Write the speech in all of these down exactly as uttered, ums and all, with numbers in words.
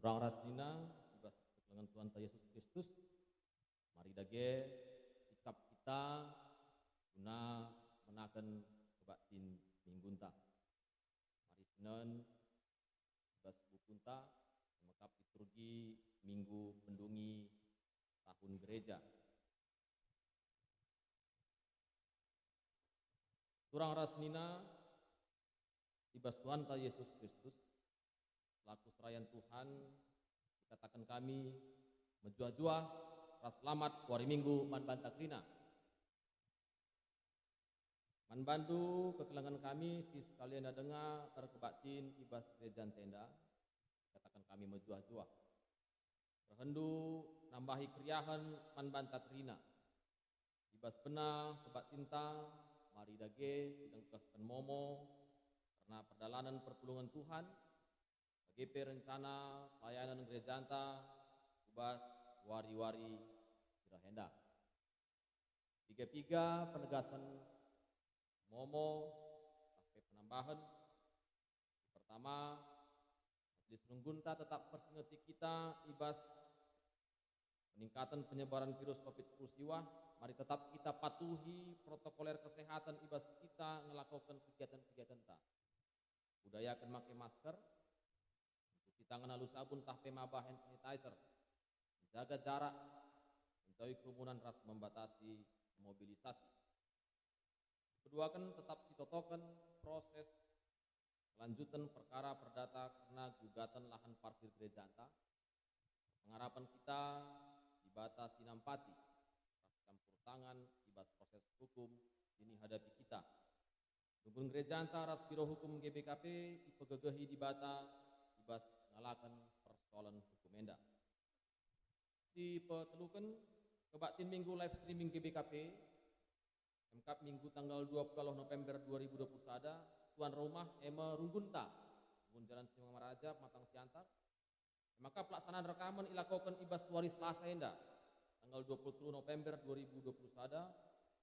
Turang ras nina, i bas kekelengen Tuhanta Yesus Kristus, mari dage sikap kita guna menaken kebaktin minggunta. Mari sinen i bas bukunta, mekap liturgi Minggu Pendungi tahun gereja. Turang ras nina, i bas Tuhanta Yesus Kristus, selaku serayan Tuhan, ikataken kami mejuah-juah ras selamat wari Minggu man banta kerina. Man bandu kekelengen kami si sekalian denga erkebaktin i bas gereja enda, ikataken kami mejuah-juah. Rehenndu nambahi keriahen man banta kerina. I bas bena kebaktinta, mari dage sidengkehken momo kerna perdalanen perpulungen Tuhan, bage pe rencana pelayanen gerejanta ku bas wari-wari si reh enda. Piga-piga penegasen momo tah pe penambahen. Si pertama, Majelis Runggunta tetap persingeti kita i bas peningkatan penyebaran virus covid sepuluh siwah. Mari tetap kita patuhi protokoler kesehatan i bas kita ngelakoken kegiatan-kegiatanta. Budayaken make masker, mencuci tangan alu sabun tah pe maba hand sanitizer, menjaga jarak, menjauhi kerumunan ras membatasi mobilisasi. Keduaken, tetap sitotoken proses kelanjuten perkara perdata kerna gugaten lahan parkir gerejanta. Pengarapen kita, Dibata si nampati ras campur tangan i bas proses hukum si nihadapi kita. Runggun gerejanta ras Biro Hukum G B K P ipegegehi Dibata i bas ngalaken persoalen hukum enda. Si peteluken, kebaktin Minggu live streaming G B K P, emkap Minggu tanggal dua puluh November dua ribu dua puluh sada, tuan rumah e me Runggunta, Runggun Jalan Simangamaraja, Pematang Siantar. E maka pelaksanaan rekamen ilakoken i bas wari Selasa enda, tanggal dua puluh telu November dua ribu dua puluh sada,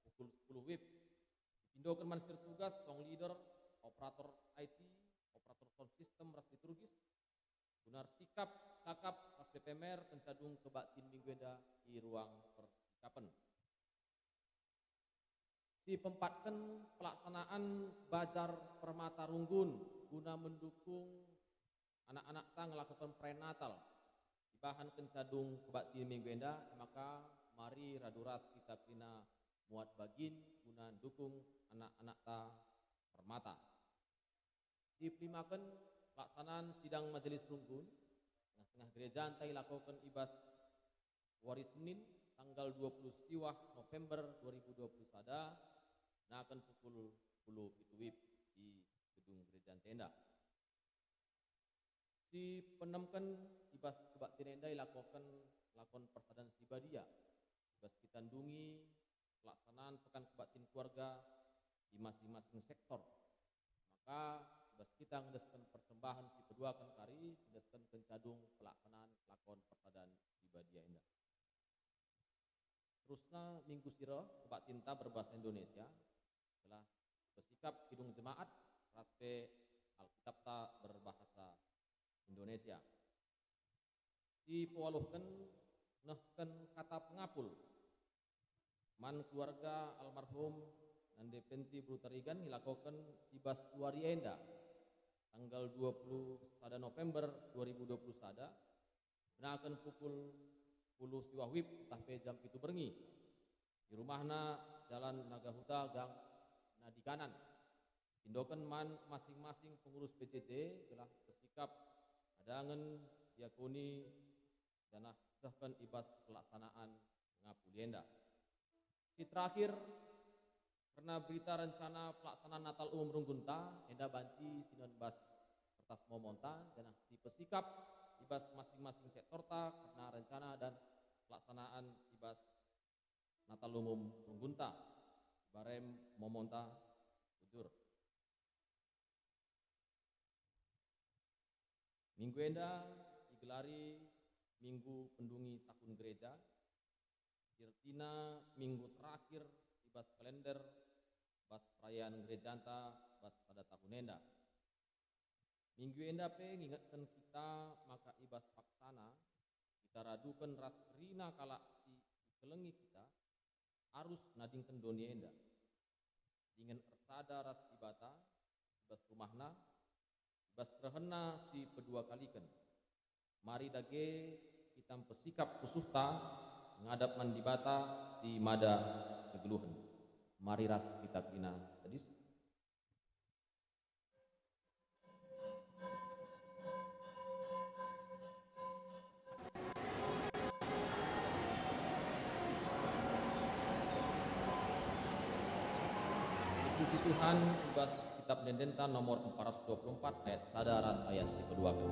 pukul sepuluh wib. Ipindoken man si ertugas, song leader, operator I T, operator sound system ras liturgis, guna ersikap, cakap ras P P M R kenca dung kebaktin Minggu enda i ruang persikapen. Si peempatken, pelaksanaan bajar permata runggun guna mendukung anak-anakta ngelakoken perayaan Natal. Ibahan kenca dung kebaktin Minggu enda, maka mari radu ras kita kerina muat bagin guna ndukung anak-anakta permata. Si pelimaken, pelaksanaan sidang Majelis Runggun tengah-tengah gerejanta ilakoken i bas wari Senin, tanggal dua puluh siwah November dua ribu dua puluh sada, naken pukul sepuluh pitu wib i gedung gerejanta enda. Si peenemken, i bas kebaktin enda ilakoken lakon persadan si badia, i bas kita ndungi pelaksanaan Pekan Kebaktin Keluarga i masing-masing sektor. Maka, i bas kita ngendesken persembahen si peduaken kari, si ngendesken kenca dung pelaksanaan lakon persadan si badia enda. Terusna, minggu si reh, kebaktinta berbahasa Indonesia, gelah pesikap kidung jemaat ras pe Alkitabta berbahasa Indonesia. Si pewaluhken, nehken kata pengapul man keluarga almarhum Nande Penti Beru Tarigan ilakoken i bas wari enda, tanggal dua puluh sada November dua ribu dua puluh sada, benaken pukul sepuluh siwah wib tah pe jam pitu berngi, i rumahna, Jalan Naga Huta, Gang Nadi Kanan. Pindoken man masing-masing pengurus P J J gelah pesikap, adangen, diakoni, janah sehken i bas pelaksanaan pengapuli enda. Si terakhir, kerna berita rencana pelaksanaan Natal Umum Runggunta, enda banci sinen bas kertas momonta, janah si pesikap i bas masing-masing sektorta kerna rencana dan pelaksanaan i bas Natal Umum Runggunta, barem momonta, bujur. Minggu enda igelari Minggu Pendungi Tahun Gereja, ertina minggu terakhir i bas kalender bas perayaan gerejanta bas sada tahun enda. Minggu enda pe ngingetken kita maka i bas paksana kita raduken ras kerina kalak si ikelengi kita, arus nadingken doni enda, dingen ersada ras Dibata i bas rumahNa, i bas kerehenNa si peduakaliken. Mari dage kita mpesikap pusuhta ngadap man Dibata si mada kegeluhen. Mari ras kita kerina tedis. Puji Tuhan, i bas kitab ende-endenta nomor empat ratus dua puluh empat ayat sada ras ayat si peduaken.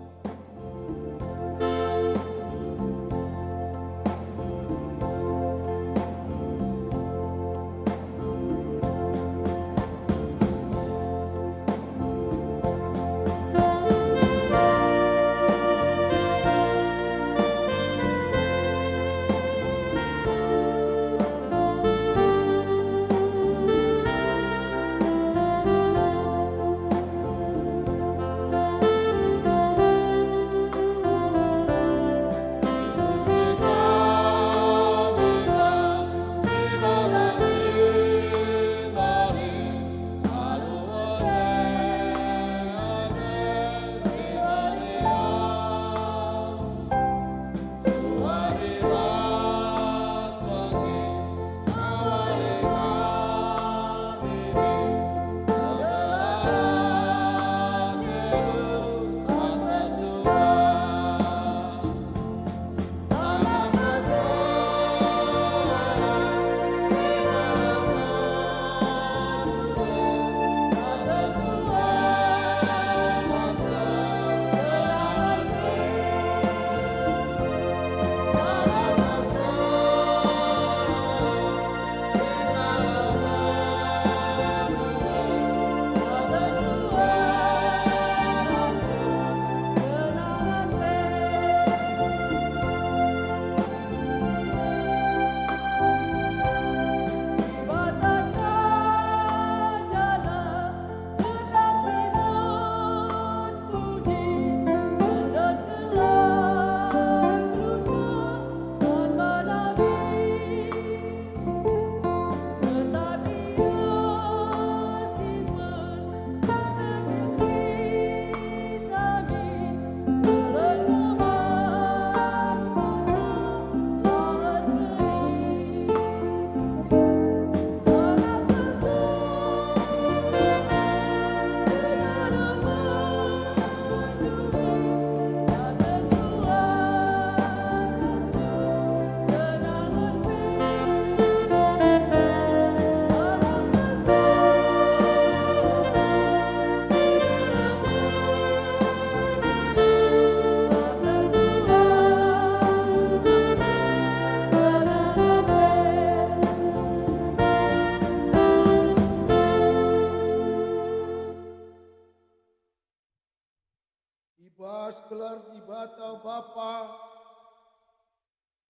I bas gelar Dibata Bapa,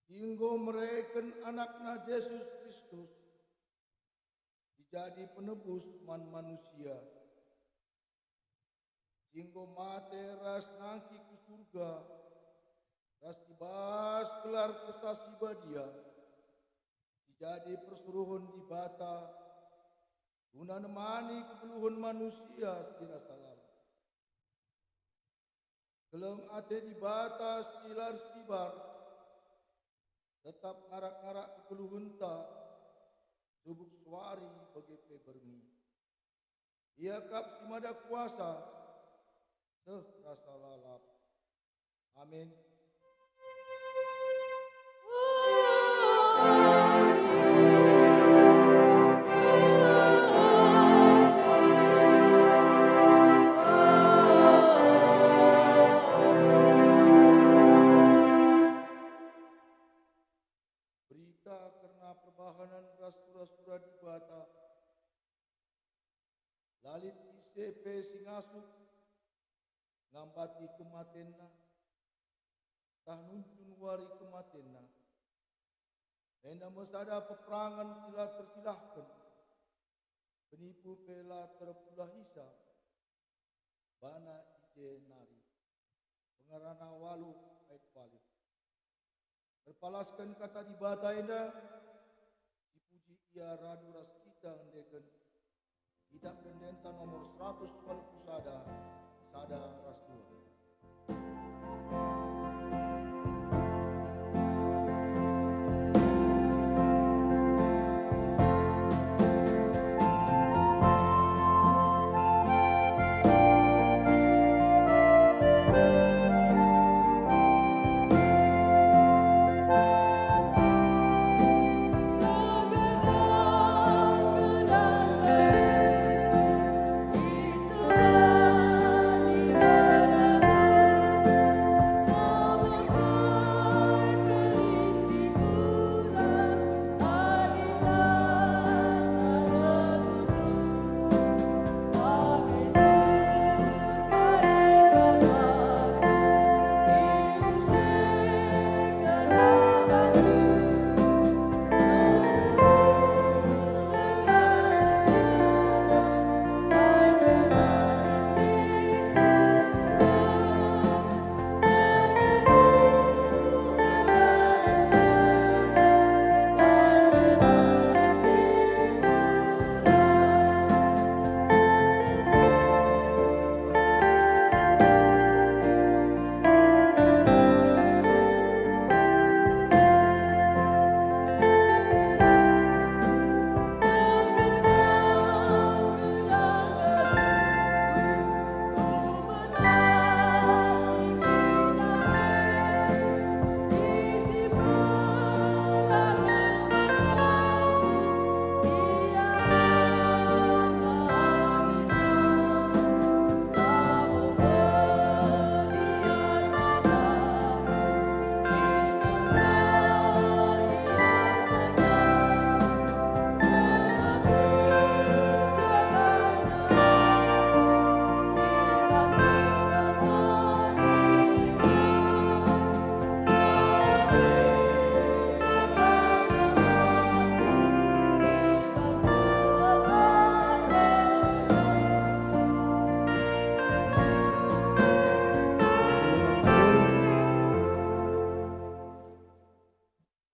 si enggo mereken AnakNa Jesus Kristus, si jadi penebus man manusia, si enggo mate ras nangkih ku Surga, ras i bas gelar Kesah Si Badia, si jadi persuruhen Dibata guna nemani kegeluhen manusia si rasa lalap. Keleng ate Dibata si la ersibar tetap ngarak-ngarak kegeluhenta, subuk suari bage pe berngi. Ia kap si mada kuasa, seh rasa lalap. Amin. Berita kerna perbahanen ras sura-sura Dibata. La lit ise pe si ngasup ngambati kematenna, tah nuncun wari kematenna. Enda me sada peperangen si la tersilahken, penipu pe la terpulahisa, bana je nari. Pengerana waluh ayat waluh. Erpalasken Kata Dibata enda, sipuji ia radu ras kita ngendeken Kitap Ende-enden nomor seratus waluh puluh sada, sada ras dua.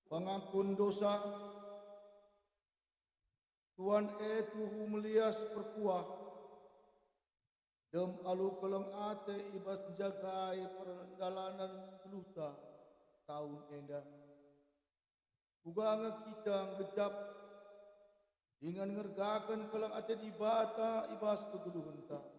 Pengakun dosa. Tuhan e tuhu melias perkuah, dem alu keleng ate i bas njagai perdalanen geluhta tahun enda. Kuga nge kita nggejap dingen ngergaken keleng ate Dibata i bas kegeluhenta.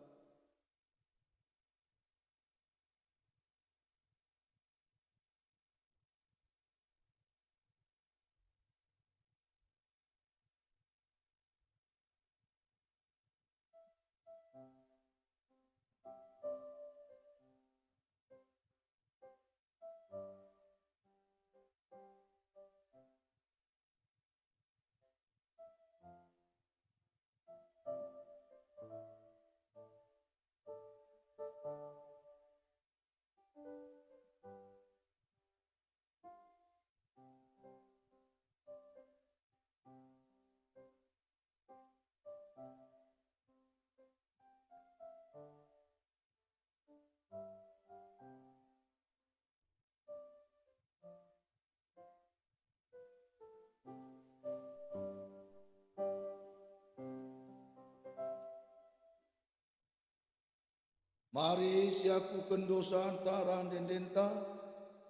Mari siakuken dosa ntah ende-endenta,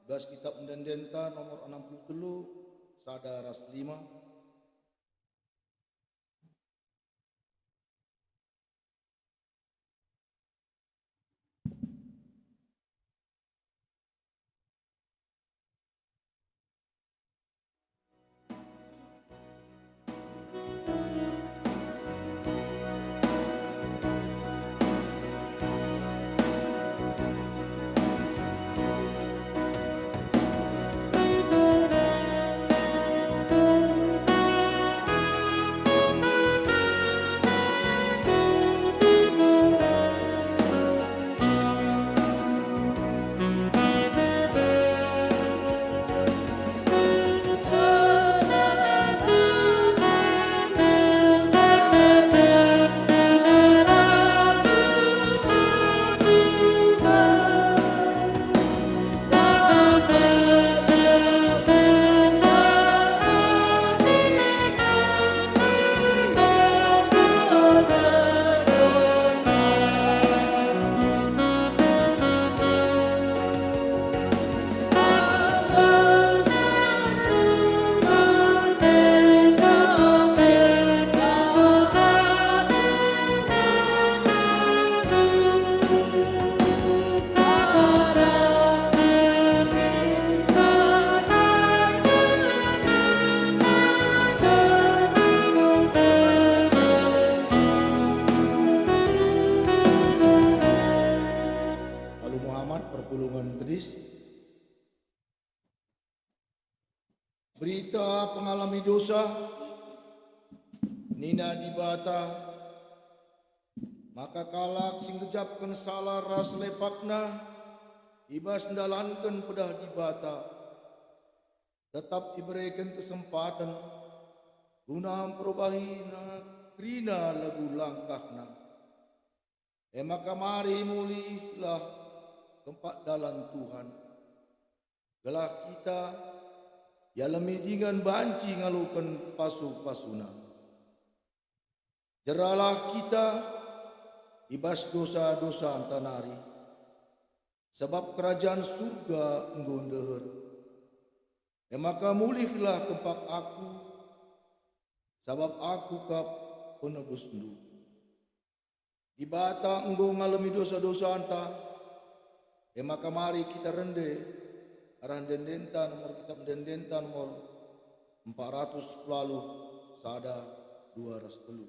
bas Kitap Ende-endenta nomor enam puluh telu, sada ras lima. Berita pengalemi dosa. Nina Dibata, maka kalak si ngejapken salah ras lepakna i bas ndalanken pedah Dibata, tetap ibereken kesempaten guna mperobahina kerina lagu langkahna. E maka mari mulihlah kempak dalan Tuhan, gelah kita ialemi dingen banci ngaloken pasu-pasuNa. Jeralah kita i bas dosa-dosanta nari, sabap kerajan Surga enggo ndeher. E maka mulihlah kempak aku, sabap aku kap penebusndu. Dibata enggo ngalemi dosa-dosanta, e maka mari kita rende arah ende-endenta nomor, kitab ende-endenta nomor empat ratus sepuluh, sada, dua ras telu.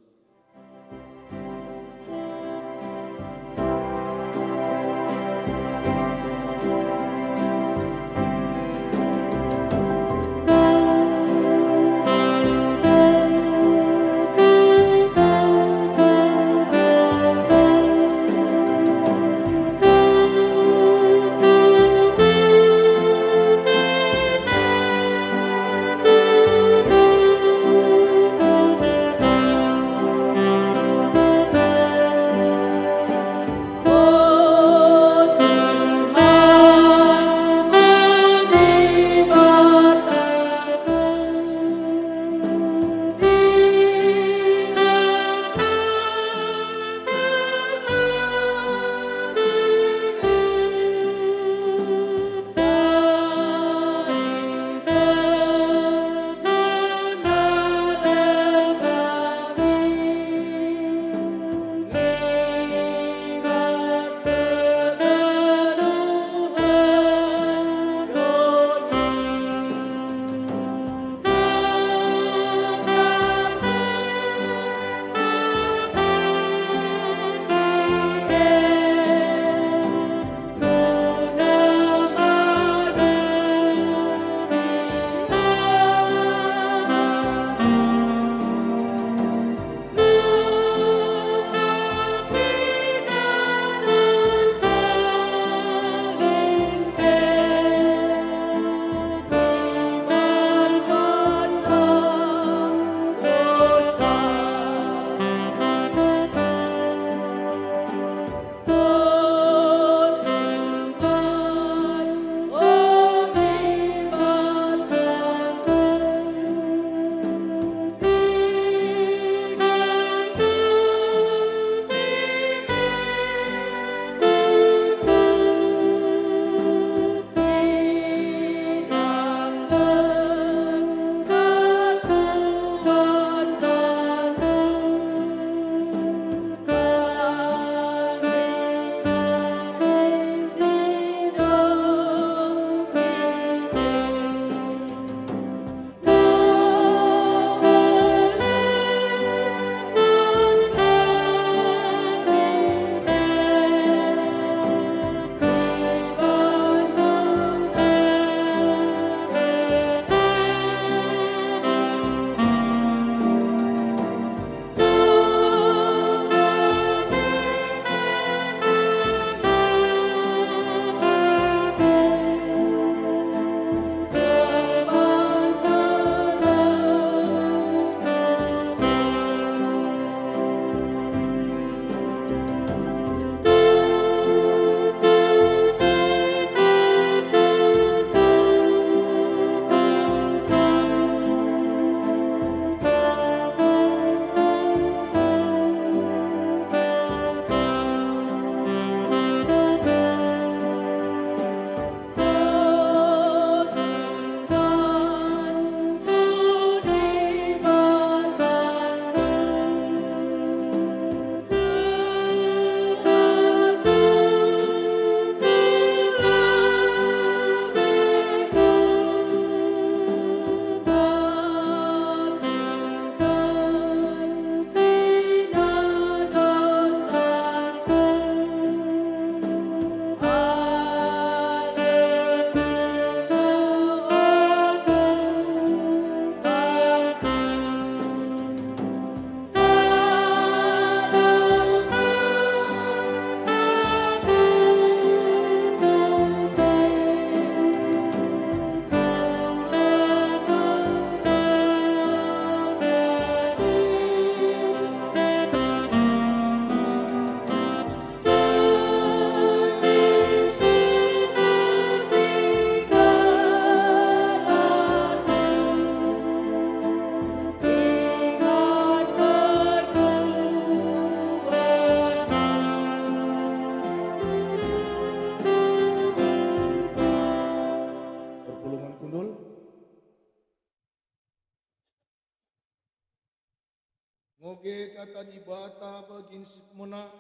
Ngoge kata Dibata bagin si pemena,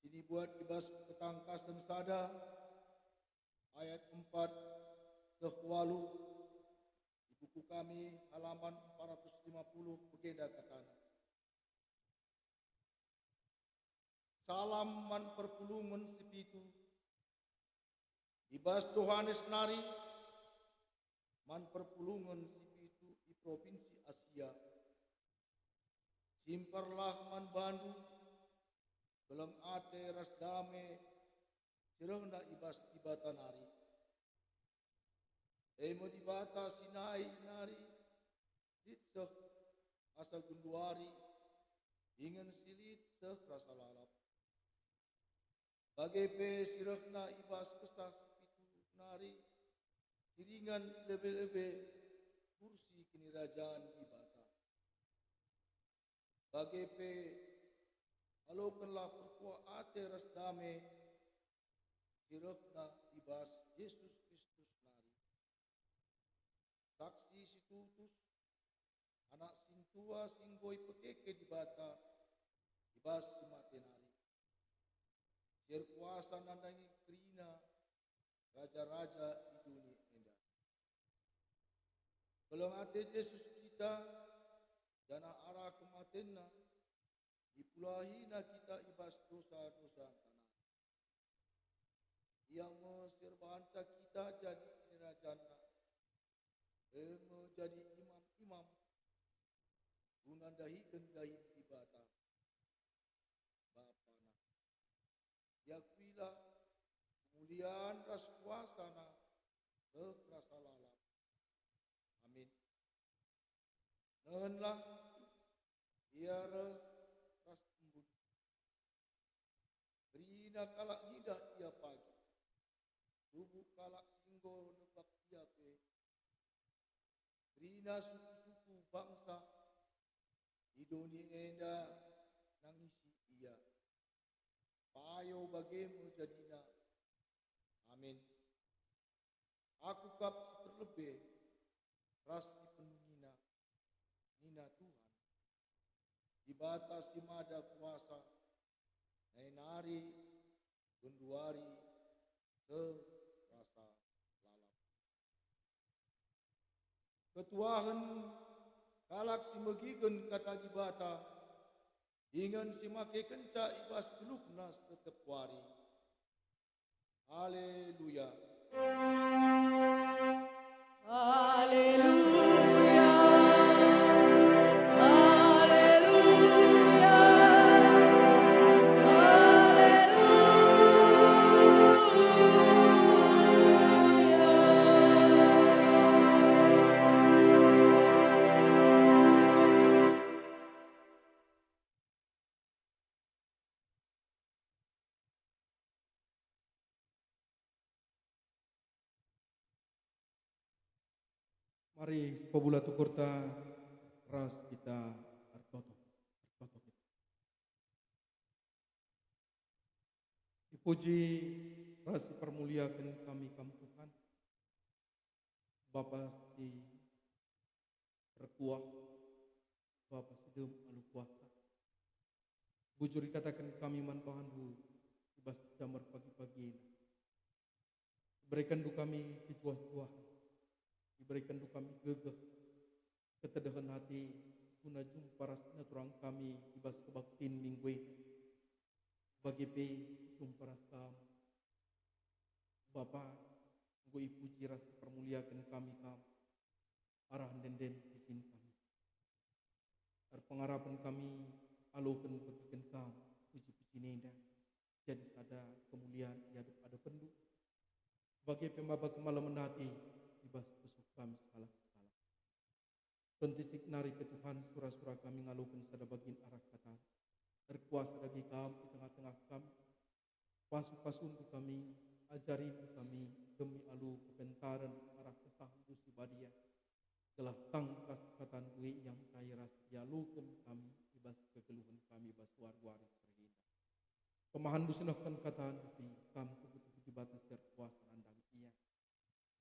si ibuat i bas Petangkasen sada, ayat empat seh waluh, i buku kami halaman empat ratus lima puluh, bagenda katana. Salam man perpulungen si pitu. I bas Johanes nari, man perpulungen si pitu i Propinsi Asia. Simparlah man bandu keleng ate ras dame si rehna i bas Dibata nari. E me Dibata si nai nari lit seh asa genduari, dingen si lit seh rasa lalap. Bage pe si rehna i bas Kesah si pitu nari, si ringan i lebe-lebe kursi kinirajan Dibata. Bage pe, alokenlah perkuah ate ras dame si rehna i bas Jesus Kristus nari. Saksi si tutus, anak sintua si enggo ipekeke Dibata i bas si mate nari, si erkuasa nandangi kerina raja-raja i doni enda. Keleng ate Jesus kita, janah arah kematenNa, ipulahina kita i bas dosa-dosanta nari. Ia me si erbahanca kita jadi kinirajanNa, e me jadi imam-imam guna ndahiken dahin Dibata, Bapa nari. Iakuilah kemulian ras kuasaNa seh rasa lalap. Amin. Nehenlah, Ia reh ras embun. Kerina kalak ngidah Ia pagi. Tubuh kalak si enggo nebak Ia pe. Kerina suku-suku bangsa i doni enda nangisi Ia. Payo bage me jadina. Amin. Aku kap si perlebe ras si penungina, nina Tuhan, Dibata si mada kuasa, nai nari, genduari, seh rasa lalap. Ketuahen kalak si megiken kata Dibata, dingen si makekenca i bas geluhna setiap wari. Haleluya. Haleluya. Haleluya. Haleluya. Mari sipabula tukurta ras kita ertoto. Ertoto kita. Ipuji ras ipermuliaken kami Kam, Tuhan, Bapa si erkuah, Bapa si dem alu kuasa. Bujur ikataken kami man bandu i bas jamar pagi-pagi enda. Iberekenndu kami kejuah-juahen, iberekenndu kami gegeh, ketedehen ate, guna jumpa ras sinaturang kami i bas kebaktin minggu enda. Bage pe jumpa ras Kam, Bapa, enggo ipuji ras ipermuliaken kami Kam, arah ende-enden pujin kami. Erpengarapen kami aloken begiken Kam puji-pujin enda jadi sada kemulian i adep-adepenndu, bage pe maba kemalemen ate i bas pusuh kami sekalak-sekalak. Pentisik nari pe Tuhan, sura-sura kami ngaloken sada bagin arah kataNdu. Erkuasa dage Kam i tengah-tengah kami. Pasu-pasundu kami, ajarindu kami, demi alu kepentaren arah kesahndu si badia, gelah tangkas katandu e iangkai ras ialoken kami i bas kegeluhen kami bas wari-wari si enda. KemahanNdu si nehken katandu pe Kam tubuh-tubuh Dibata si erkuasa nandangi ia.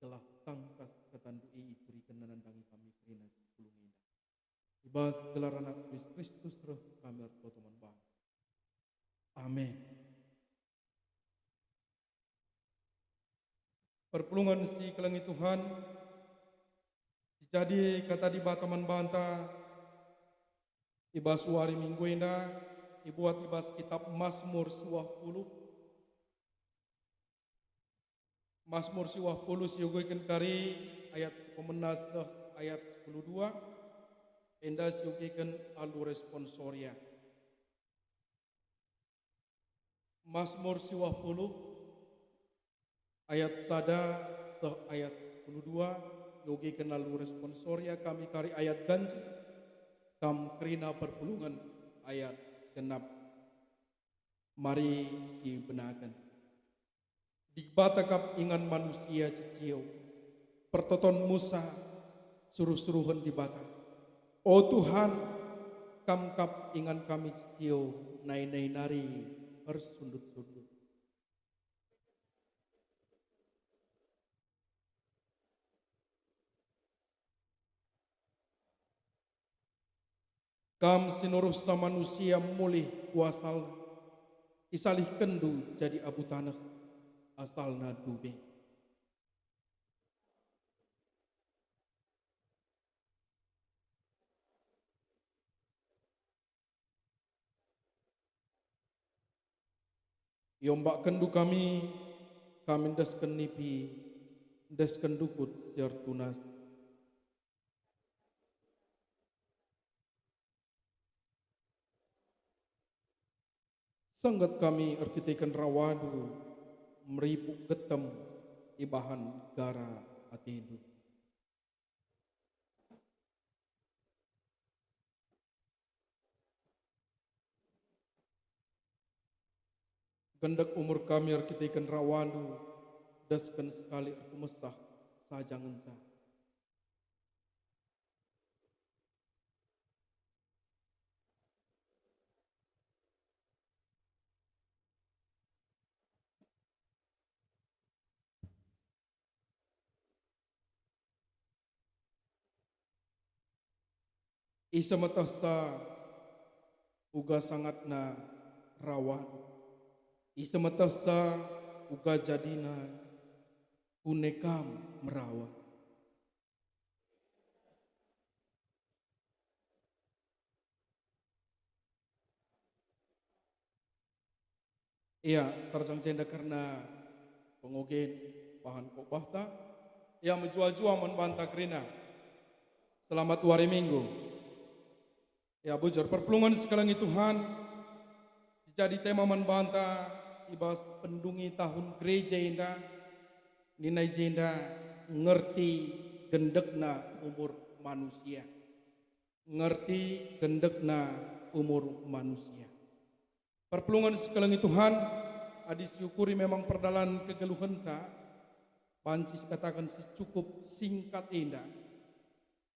Gelah tangkas katandu e iturikenna nandangi kami kerina si pulung enda. I Bas gelar Anak Kristus reh kami ertoto man bandu. Amin. Perpulungen si kelengi Tuhan, si jadi kata Dibata man banta i bas wari Minggu enda, ibuat i bas kitab Masmur siwah puluh. Masmur siwah puluh si iogeken kari ayat sepuluh seh ayat sepuluh dua, enda si iogeken alu responsoria. Masmur siwah puluh, ayat sada seh ayat sepuluh dua, iogeken alu responsoria kami kari ayat ganjil, kam kerina perpulungen ayat genap. Mari sibenaken. Dibata kap ingan manusia cicio, pertoton Musa, suruh-suruhen Dibata. O Tuhan, Kam kap ingan kami cicio, nai-nai nari ersundut-sundut. Kam si nuruhsa manusia mulih ku asalna, isalihkenndu jadi abu taneh, asalna dube. Iombakkendu kami, kami endesken nipi, endesken dukut si ertunas. Sengget kami erkiteken rawandu, meripuk getem ibahan gara atendu. Gendek umur kami erkiteken rawandu, desken sekali aku mesah saja ngenca. Ise metehsa uga sangatna rawan, ise metehsa uga jadina kune kam merawa. Ia, terjang jenda kerna pengogen bahan khotbahta. Ia, mejuah-juah man banta kerina. Selamat wari Minggu. Ia, bujur perpulungen si kelengi Tuhan, si jadi tema man banta i bas pendungi tahun gereja enda, nina i jenda, ngerti gendekna umur manusia. Ngerti gendekna umur manusia. Perpulungen si kelengi Tuhan, adi siukuri memang perdalan kegeluhenta, banci sikataken si cukup singkat enda.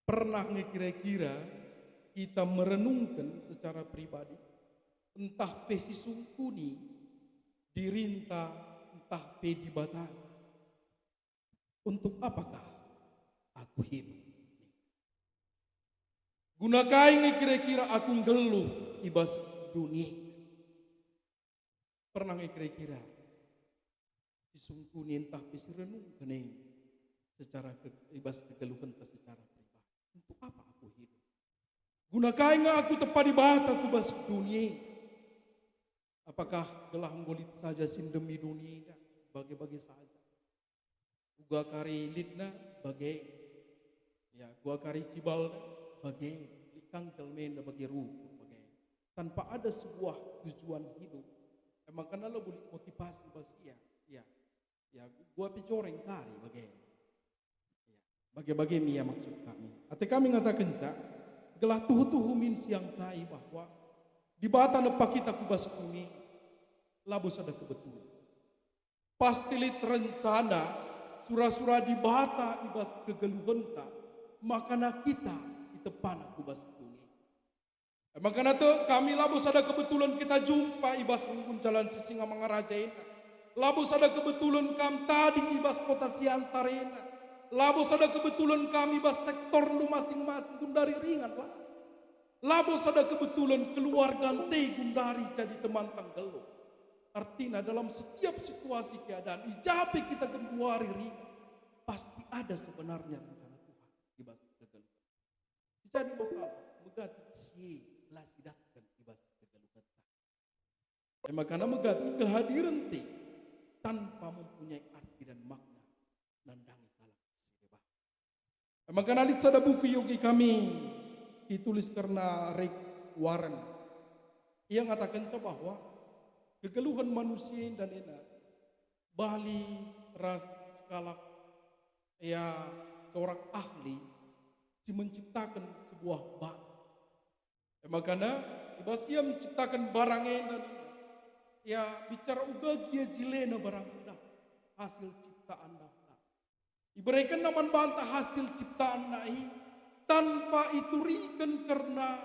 Pernah nge kira-kira kita merenungken secara pribadi, ntah pe sisungkuni dirinta, ntah pe Dibata? Untuk apakah aku hidup? Guna kai nge kira-kira aku nggeluh i bas doni? Pernah nge kira-kira sisungkuni ntah pe sirenungken e secara ke-, i bas kegeluhenta secara pribadi? Untuk apa aku hidup? Guna kai nge aku tepa Dibata ku bas doni? Apakah gelah enggo lit saja si ndemi doni enda? Bage-bage saja. Uga kari litna bage. Ya, uga kari cibalna bage. Lit kang jelmenda bage rukur bage. Tanpa ada sebuah tujuan hidup. Emang kan labo lit motivasi bas ia. Ya. Ya, uga pe joreng kari bage. Ya. Bage-bage me ia maksud kami. Ate kami ngatakenca, gelah tuhu-tuhu min siangkai bahwa Dibata nepa kita ku bas doni, labo sada kebetulan. Pasti lit rencana sura-sura Dibata i bas kegeluhenta, makana kita itepana ku bas doni. Emang kan ate kami labo sada kebetulan kita jumpa i bas runggun Jalan Sisingamangaraja enda. Labo sada kebetulan kam tading i bas kota Siantar enda. Labo sada kebetulan kam i bas sektorndu masing-masing gundari ringan lah. Labo sada kebetulan keluarga nte gundari jadi temanta nggeluh. Artina dalam setiap situasi keadaan, i ja pe kita genduari ringan, pasti ada sebenarnya rencana Tuhan i bas kegeluhen. Jadi masalah, megati si la sidatken i bas kegeluhenta. E maka megati kehadirenta tanpa mempunyai arti dan makna nandangi kalak si deban. E maka lit sada buku ioge kami, itulis kerna Rick Warren. Ia ngatakenca bahwa kegeluhen manusia enda nina bali ras sekalak, ia seorang ahli si menciptaken sebuah batu. E maka i bas ia menciptaken barang enda, ia bicara uga gia jilena barang enda, hasil ciptaan Allah. Iberekenna man banta hasil ciptaanna e, tanpa ituriken kerna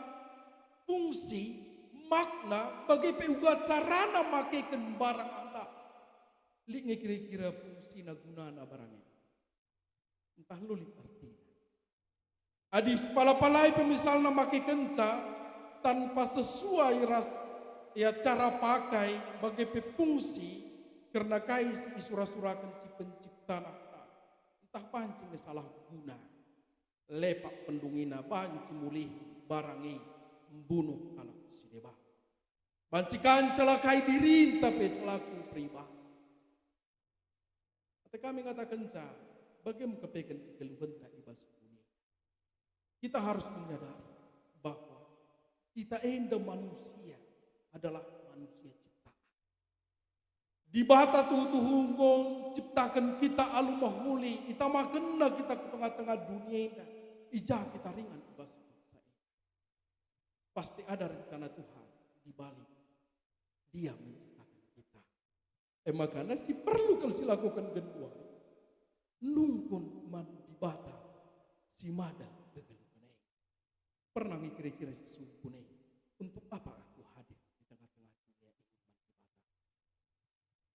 fungsi, makna, bage pe uga carana makeken barang enda. Lit nge kira-kira fungsina, gunana barang enda? Ntah la lit artina? Adi sipala-palai pe misalna makekenca tanpa sesuai ras, ia, cara pakai bage pe fungsi, kerna kai si isura-suraken si penciptana, ntah banci nge salah guna, lepak pendungina, banci mulihi barang e, mbunuh kalak si deban. Banci ka ncelakai dirinta pe selaku pribadi. Ate kami ngatakenca, bage me kepeken kegeluhenta i bas doni. Kita harus menyadari bahwa kita enda manusia adalah manusia ciptaan. Dibata tuhu-tuhu enggo ciptaken kita alu mehuli, itamakenna kita ku tengah-tengah doni enda, i ja kita ringan i bas paksa enda. Pasti ada rencana Tuhan di balik Dia menciptakan kita. E maka si perlu kal silakoken genduari, nungkun man Dibata si mada kegeluhen e. Pernah nge kira-kira si sungkun e, "Untuk apa aku hadir di tengah-tengah doni e ikut man Dibata?"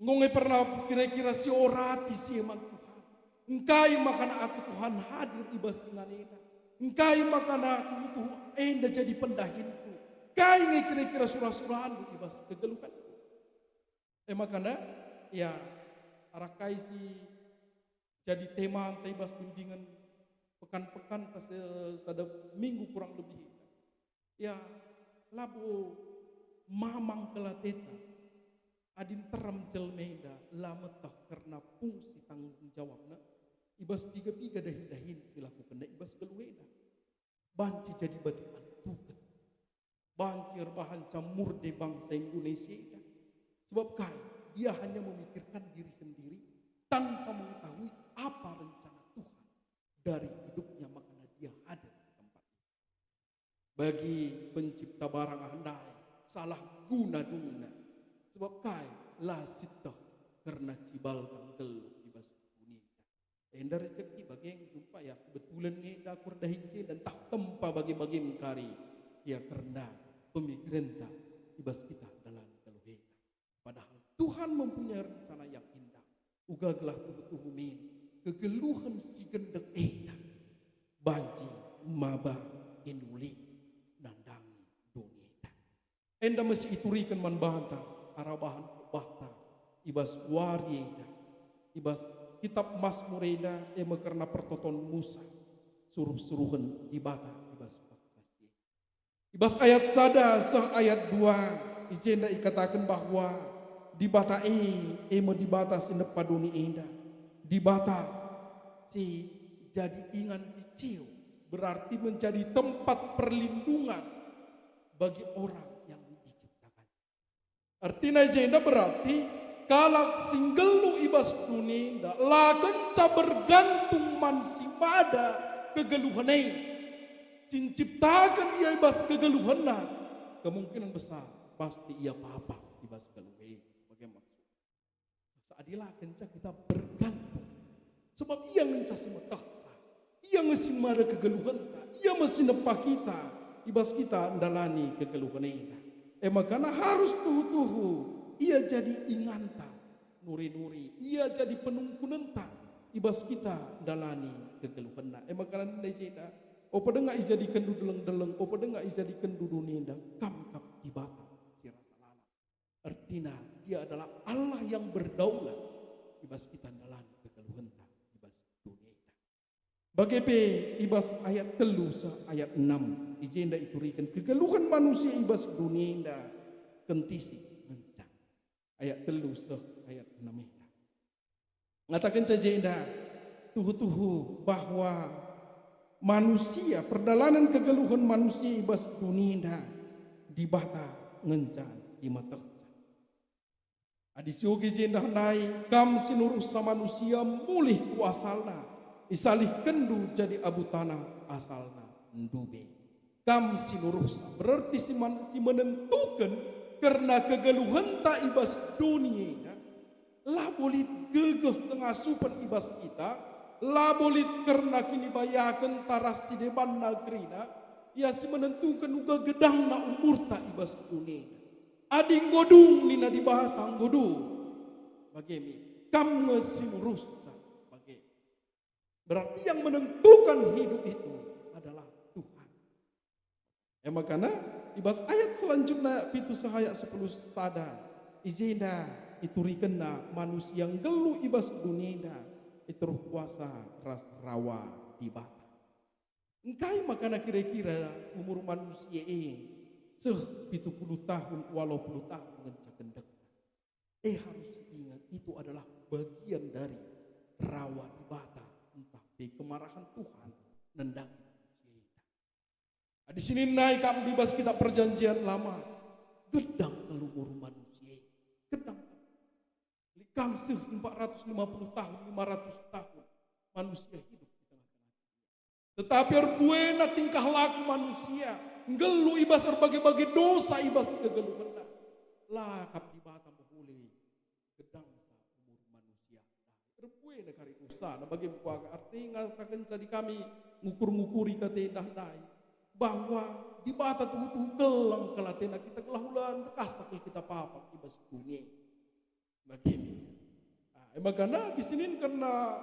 Enggo nge pernah kira-kira si orati si e man Tuhan? Engkai makana aku, Tuhan, hadir i bas ingan enda? Engkai makana aku tuhu enda jadi pendahinku? Kai nge kira-kira sura-surandu i bas kegeluhenku? E makana, ya, arah kai si jadi temanta i bas bimbingen pekan-pekan, pas, eh, sada minggu kurang lebih. Ya, labo mamang kal ateta adi nterem jelma enda la meteh kerna fungsi tanggung jawabna i bas piga-piga dahin-dahin si lakokenna i bas geluh enda. Banci jadi batu antuken. Banci erbahanca murde bangsa Indonesia enda. Sebab kai? Dia hanya memikirkan diri sendiri tanpa mengetahui apa rencana Tuhan dari hidupnya, makana dia hadir di tempat itu. Bagi pencipta barang ndai, salah guna dungna. Sebab kai? La sieteh kerna cibalken nggeluh i bas doni enda. Enda rejeki bage jumpa, ya, kebetulan nge enda aku erdahin enda, ntah tempa bage-bage me kari, ya, kerna pemikirenta i bas kita dalan nggeluh enda. Padahal Tuhan mempunyai rencana yang indah, uga gelah tuhu-tuhu min kegeluhen si gendek enda banci maba genduari nandangi doni enda. Enda me si ituriken man banta arah bahan khotbahta i bas wari enda, i bas kitab Masmur enda, e me kerna pertoton Musa, suruh-suruhen Dibata i bas paksa si e. I bas ayat sada seh ayat dua, i jenda ikataken bahwa Dibata e, e me Dibata si nepa doni enda. Dibata si jadi ingan cicil, berarti menjadi tempat perlindungan bagi orang yang diciptakan. Artina i jenda berarti kalak si nggeluh i bas doni enda la kenca bergantung man si mada kegeluhen e. Si nciptaken ia i bas kegeluhenna, kemungkinan besar pasti ia papa i bas geluh e. Bage maksud? Adi la kenca kita bergantung. Sebab ia ngenca si metehsa. Ia nge si mada kegeluhenta. Ia me si nepa kita, i bas kita ndalani kegeluhen enda. E makana harus tuhu-tuhu ia jadi inganta, nuri-nuri ia jadi penungkunenta i bas kita ndalani kegeluhenna. E makana nina i jenda, Ope denga ijadikenndu deleng-deleng, ope denga ijadikenndu doni enda, Kam kap Dibata si rasa lalap. Ertina, Dia adalah Allah yang berdaulat i bas kita ndalani kegeluhenta i bas doni enda. Bage pe i bas ayat telu seh ayat enam, i jenda ituriken kegeluhen manusia i bas doni enda kentisik ngenca. Ayat telu seh ayat enam enda. Ngatakenca jenda, tuhu-tuhu bahwa manusia, perdalanen kegeluhen manusia i bas doni enda, Dibata ngenca imetehsa. Adi sioge jenda nai, Kam si nuruhsa manusia mulih ku asalna, isalihkenndu jadi abu tanah asalna ndube. Kam si nuruhsa, berarti si man-, si menentuken kerna kegeluhenta i bas doni enda, labo lit gegeh kengasupen i bas kita, labo lit kerna kinibayakenta ras si debanna kerina, ia si menentuken uga gedangna umurta i bas doni enda. Adi enggo dung nina Dibata, enggo dung. Bage me, Kam nge si nuruhsa bage. Berarti yang menentukan hidup itu adalah Tuhan. E makana, i bas ayat selanjutna pitu seh ayat sepuluh sada, i jenda iturikenna manusia nggeluh i bas doni enda, i teruh kuasa ras rawa Dibata. Engkai makana kira-kira umur manusia e seh pitu puluh tahun, waluh puluh tahun ngenca gendekna? E harus ingat, itu adalah bagian dari rawa Dibata, ntah pe kemarahen Tuhan nandangi manusia enda. Adi sinin nai kam i bas kita Perjanjian Lama, gedang kal umur manusia e. Gedang. Lit kang seh empat ratus lima puluh tahun, lima ratus tahun manusia hidup di tengah-tengah. Tetapi erbuena tingkah laku manusia, nggeluh i bas erbage-bage dosa i bas kegeluhenna. La kap Dibata mehuli gedangsa umur manusia. Erbuena kari dosana, bage me kuakap arti ngatakenca adi kami ngukur-ngukuri kata e ndai, bahwa Dibata tuhu-tuhu keleng kal atena kita gelah ula ndekahsa kal kita papak i bas doni e. Bagini. Ah, e maka nai sinin kerna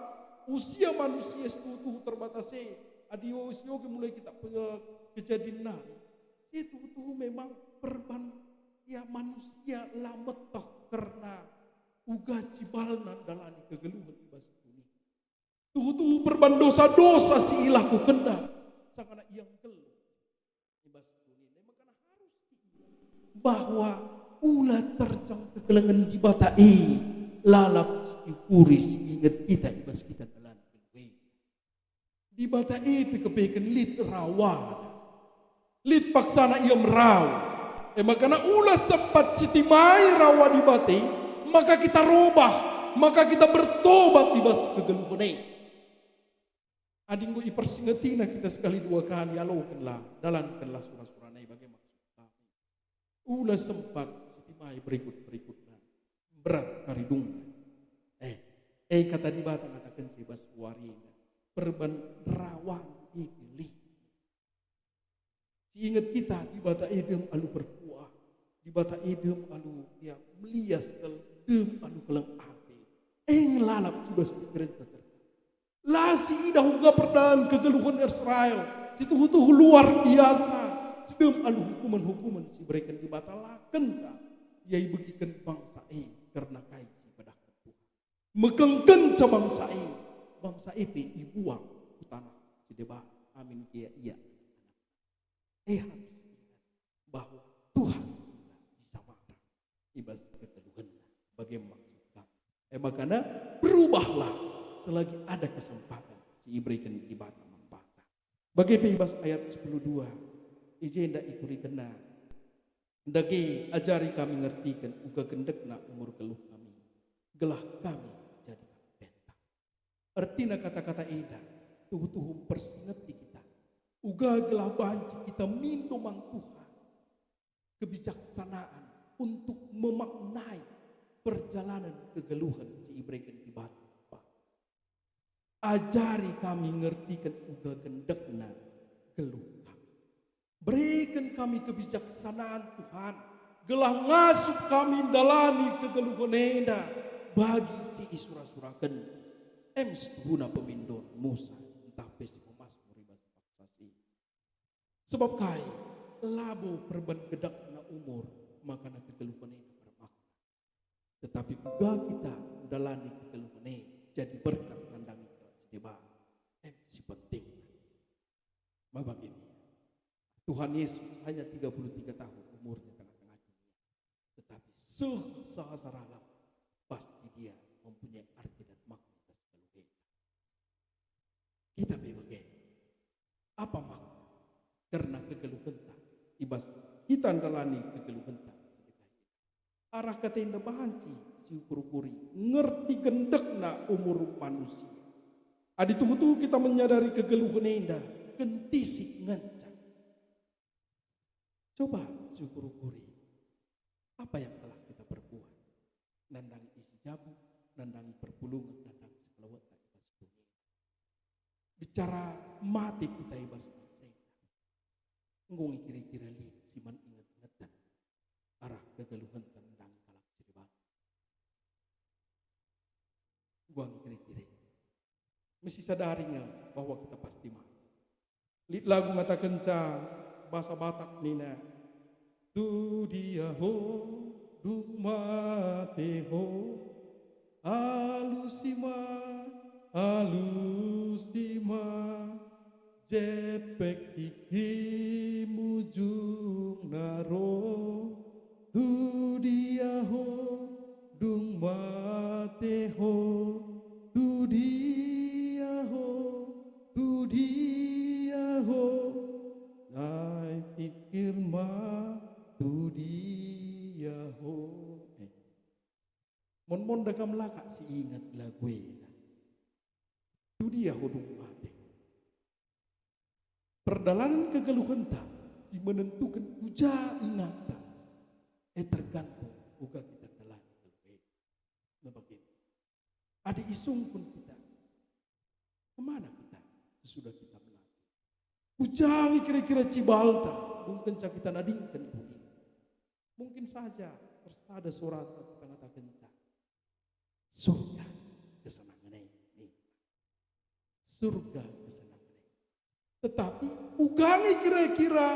usia manusia si tuhu-tuhu terbatas e, adi ioge mulai kita pe-, kejadin nari, si tuhu-tuhu memang perban, ya, manusia la meteh kerna uga cibalna ndalani kegeluhen i bas doni. Tuhu-tuhu perban dosa-dosa si ilakukenna, sangana ia nggeluh i bas doni. E maka harus bahwa ula terjang kekelengen Dibata e, lalap si iukuri si inget kita i bas kita dalan kegeluh e. Dibata e pe kepeken lit rawana, lit paksana ia merau. E maka ula sempat sitimai rawa Dibata e, maka kita robah, maka kita bertobat i bas kegeluhen e. Adi enggo ipersingetina kita sekali dua kali, alokenlah, dalankenlah sura-sura nai bage maksud kami. Ula sempat sitimai berikut-berikutna. Berat kari dungna. Eh, eh, kata Dibata ngatakenca i bas wari enda, perban rawan e pe lit. Si inget kita, Dibata e dem alu perkuah, Dibata e dem alu, ya, melias kal, dem alu keleng ate. E ngelalap si bas pikerenta terkadang. La siidah uga perdalan kegeluhen Israel, si tuhu-tuhu luar biasa, si dem alu hukumen-hukumen si ibereken Dibata, la kenca ia ibegiken bangsa e kerna kai si ipadahken Tuhan. Mekengkenca bangsa e, bangsa e pe ibuang ku taneh si deban, amin gia ia. E harus ingat bahwa Tuhan bisa marah i bas kegeluhenna. Bage maksud kami? E maka berubahlah selagi ada kesempatan si ibereken Dibata man banta. Bage pe i bas ayat sepuluh dua, i jenda iturikenna, "Dage ajari kami ngertiken uga gendekna umur geluh kami, gelah kami jadi anak benta." Ertina kata-kata enda tuhu-tuhu mpersingeti kita, uga gelah banci kita mindo man Tuhan kebijaksanaan untuk memaknai perjalanan kegeluhen si ibereken Dibata. Ajari kami ngertiken uga gendekna geluh kami. Bereken kami kebijaksanaan, Tuhan, gelah ngasup kami ndalani kegeluhen enda bagi si isura-suraken. Em situhuna pemindon Musa, ntah pe si pemasmur i bas paksa si. Sebab kai? Labo perban gedakna umur, makana kegeluhen enda bermakna. Tetapi uga kita ndalani kegeluhen e jadi berkat nandangi kalak si deban. Em si penting. Maba gini, Tuhan Yesus hanya tiga puluh tiga tahun umurnya tengah-tengah dunia. Tetapi seh sehasar alam, pasti dia mempunyai arti dan makna atas kegeluhen. Kita pe bage. Apa makna? Kerna kegeluhenta, i bas kita ndalani kegeluhenta. Arah kata enda banci siukur-ukuri, ngerti gendekna umur manusia. Adi tuhu-tuhu kita menyadari kegeluhen enda, kentisik ngenca. Coba siukur-ukuri, apa yang telah kita perbuat? Nandangi isi jabu, nandangi perpulungen, nandangi sekelewetta i bas doni. Bicara mate kita i bas bangsa enda. Enggo nge kira-kira lit si man inget-ingeten arah kegeluhenta nandangi kalak si deban? Enggo nge kira-kira. Mesti sadari nge bahwa kita pasti mate. Lit lagu ngatakenca bahasa Batak nina, "Tu dia ho, dung mate ho, alu si ma, alu si ma, jepek kiki mujungna ro, tu dia ho, dung mate ho, tu dia ho, tu dia ho, lai pikir ma tu dia ho." Eh. Mon-mon da kam la kak si inget lagu enda. Tu dia ho dung mate. Perdalanen kegeluhenta si menentuken ku ja ingatta, e tergantung uga kita ndalani kegeluhen. Nah, bage. Adi isungkun kita, kemana kita sesudah kita mate? Ku ja nge kira-kira cibalta, dung kenca kita nadingken doni. Mungkin saja ersada suaranta kita ngatakenca, "Surga kesenangen e." Nih. Surga kesenangen e. Tetapi uga nge kira-kira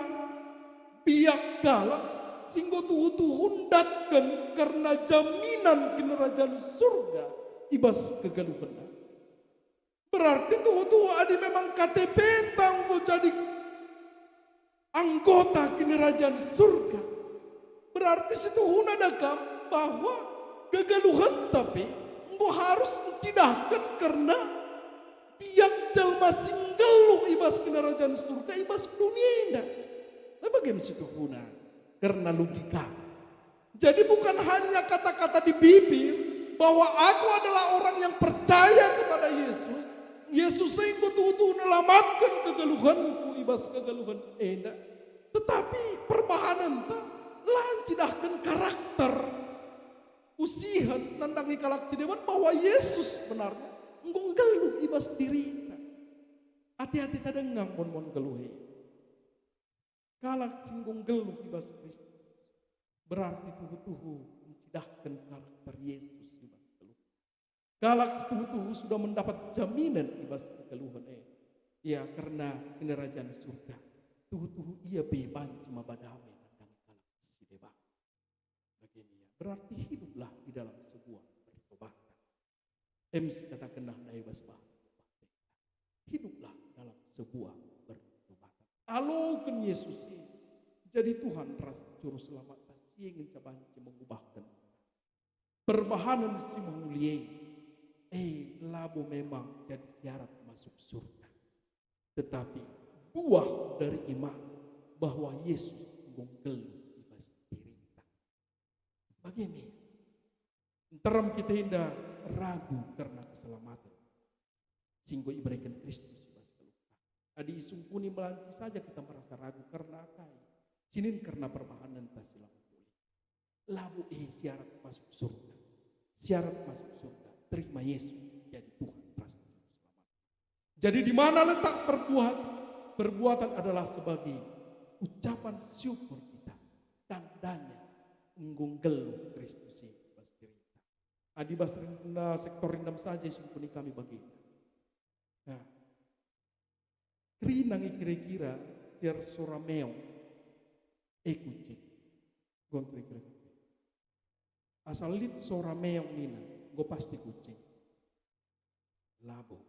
biak kalak si enggo tuhu-tuhu ndatken kerna jaminan kinirajan surga i bas kegeluhenna. Berarti tuhu-tuhu adi memang K T P-nta enggo jadi anggota kinirajan surga, berarti situhuna da kam bahwa kegeluhenta pe enggo harus ncidahken kerna biak jelma si nggeluh i bas kinirajan surga i bas dunia enda. Tapi bage me situhuna kerna logika. Jadi bukan hanya kata-kata di bibir bahwa aku adalah orang yang percaya kepada Yesus, Yesus enggo tuhu-tuhu nelamatken kegeluhenku i bas kegeluhen enda, tetapi perbahanenta la ncidahken karakter usihen nandangi kalak si deban bahwa Yesus sebenarnya enggo nggeluh i bas dirita. Ate-ate ta denga mon-mon nggeluh e. Kalak si enggo nggeluh i bas Kristus, berarti tuhu-tuhu ncidahken karakter Yesus i bas geluh. Kalak si tuhu-tuhu sudah mendapat jaminan i bas kegeluhen e. Ya, kerna Kinirajan Surga, tuhu-tuhu ia pe banci maba dame nandangi kalak si deban. Bage ia, berarti hiduplah di dalam sebuah pertobatan. Em si katakenna ndai bas bah-, bah-, hiduplah dalam sebuah pertobatan. Aloken Yesus e jadi Tuhan ras Juru Selamat, si e ngenca banci mengubahken perbahanen si mehuli e. E, labo memang jadi syarat masuk surga, tetapi buah dari iman bahwa Yesus enggo nggeluh i bas dirinta. Bage me, nterem kita enda ragu kerna keselamaten si enggo ibereken Kristus i bas geluhta. Adi isungkuni melanci saja kita merasa ragu kerna kai? Sinin kerna perbahanenta si la mehuli. Labo e syarat masuk surga. Syarat masuk surga, terima Yesus jadi Tuhan ras Juru Selamat. Jadi di mana letak perbuatan? Perbuatan adalah sebagai ucapan syukur kita, tandanya enggo nggeluh Kristus e bas dirinta. Adi bas renda sektor rindam saja isungkuni kami bagenda. Nah, kerina nge kira-kira si ersora meong, e kucing. Enggo kira-kira. Asal lit sora meong nina, enggo pasti kucing. Labo.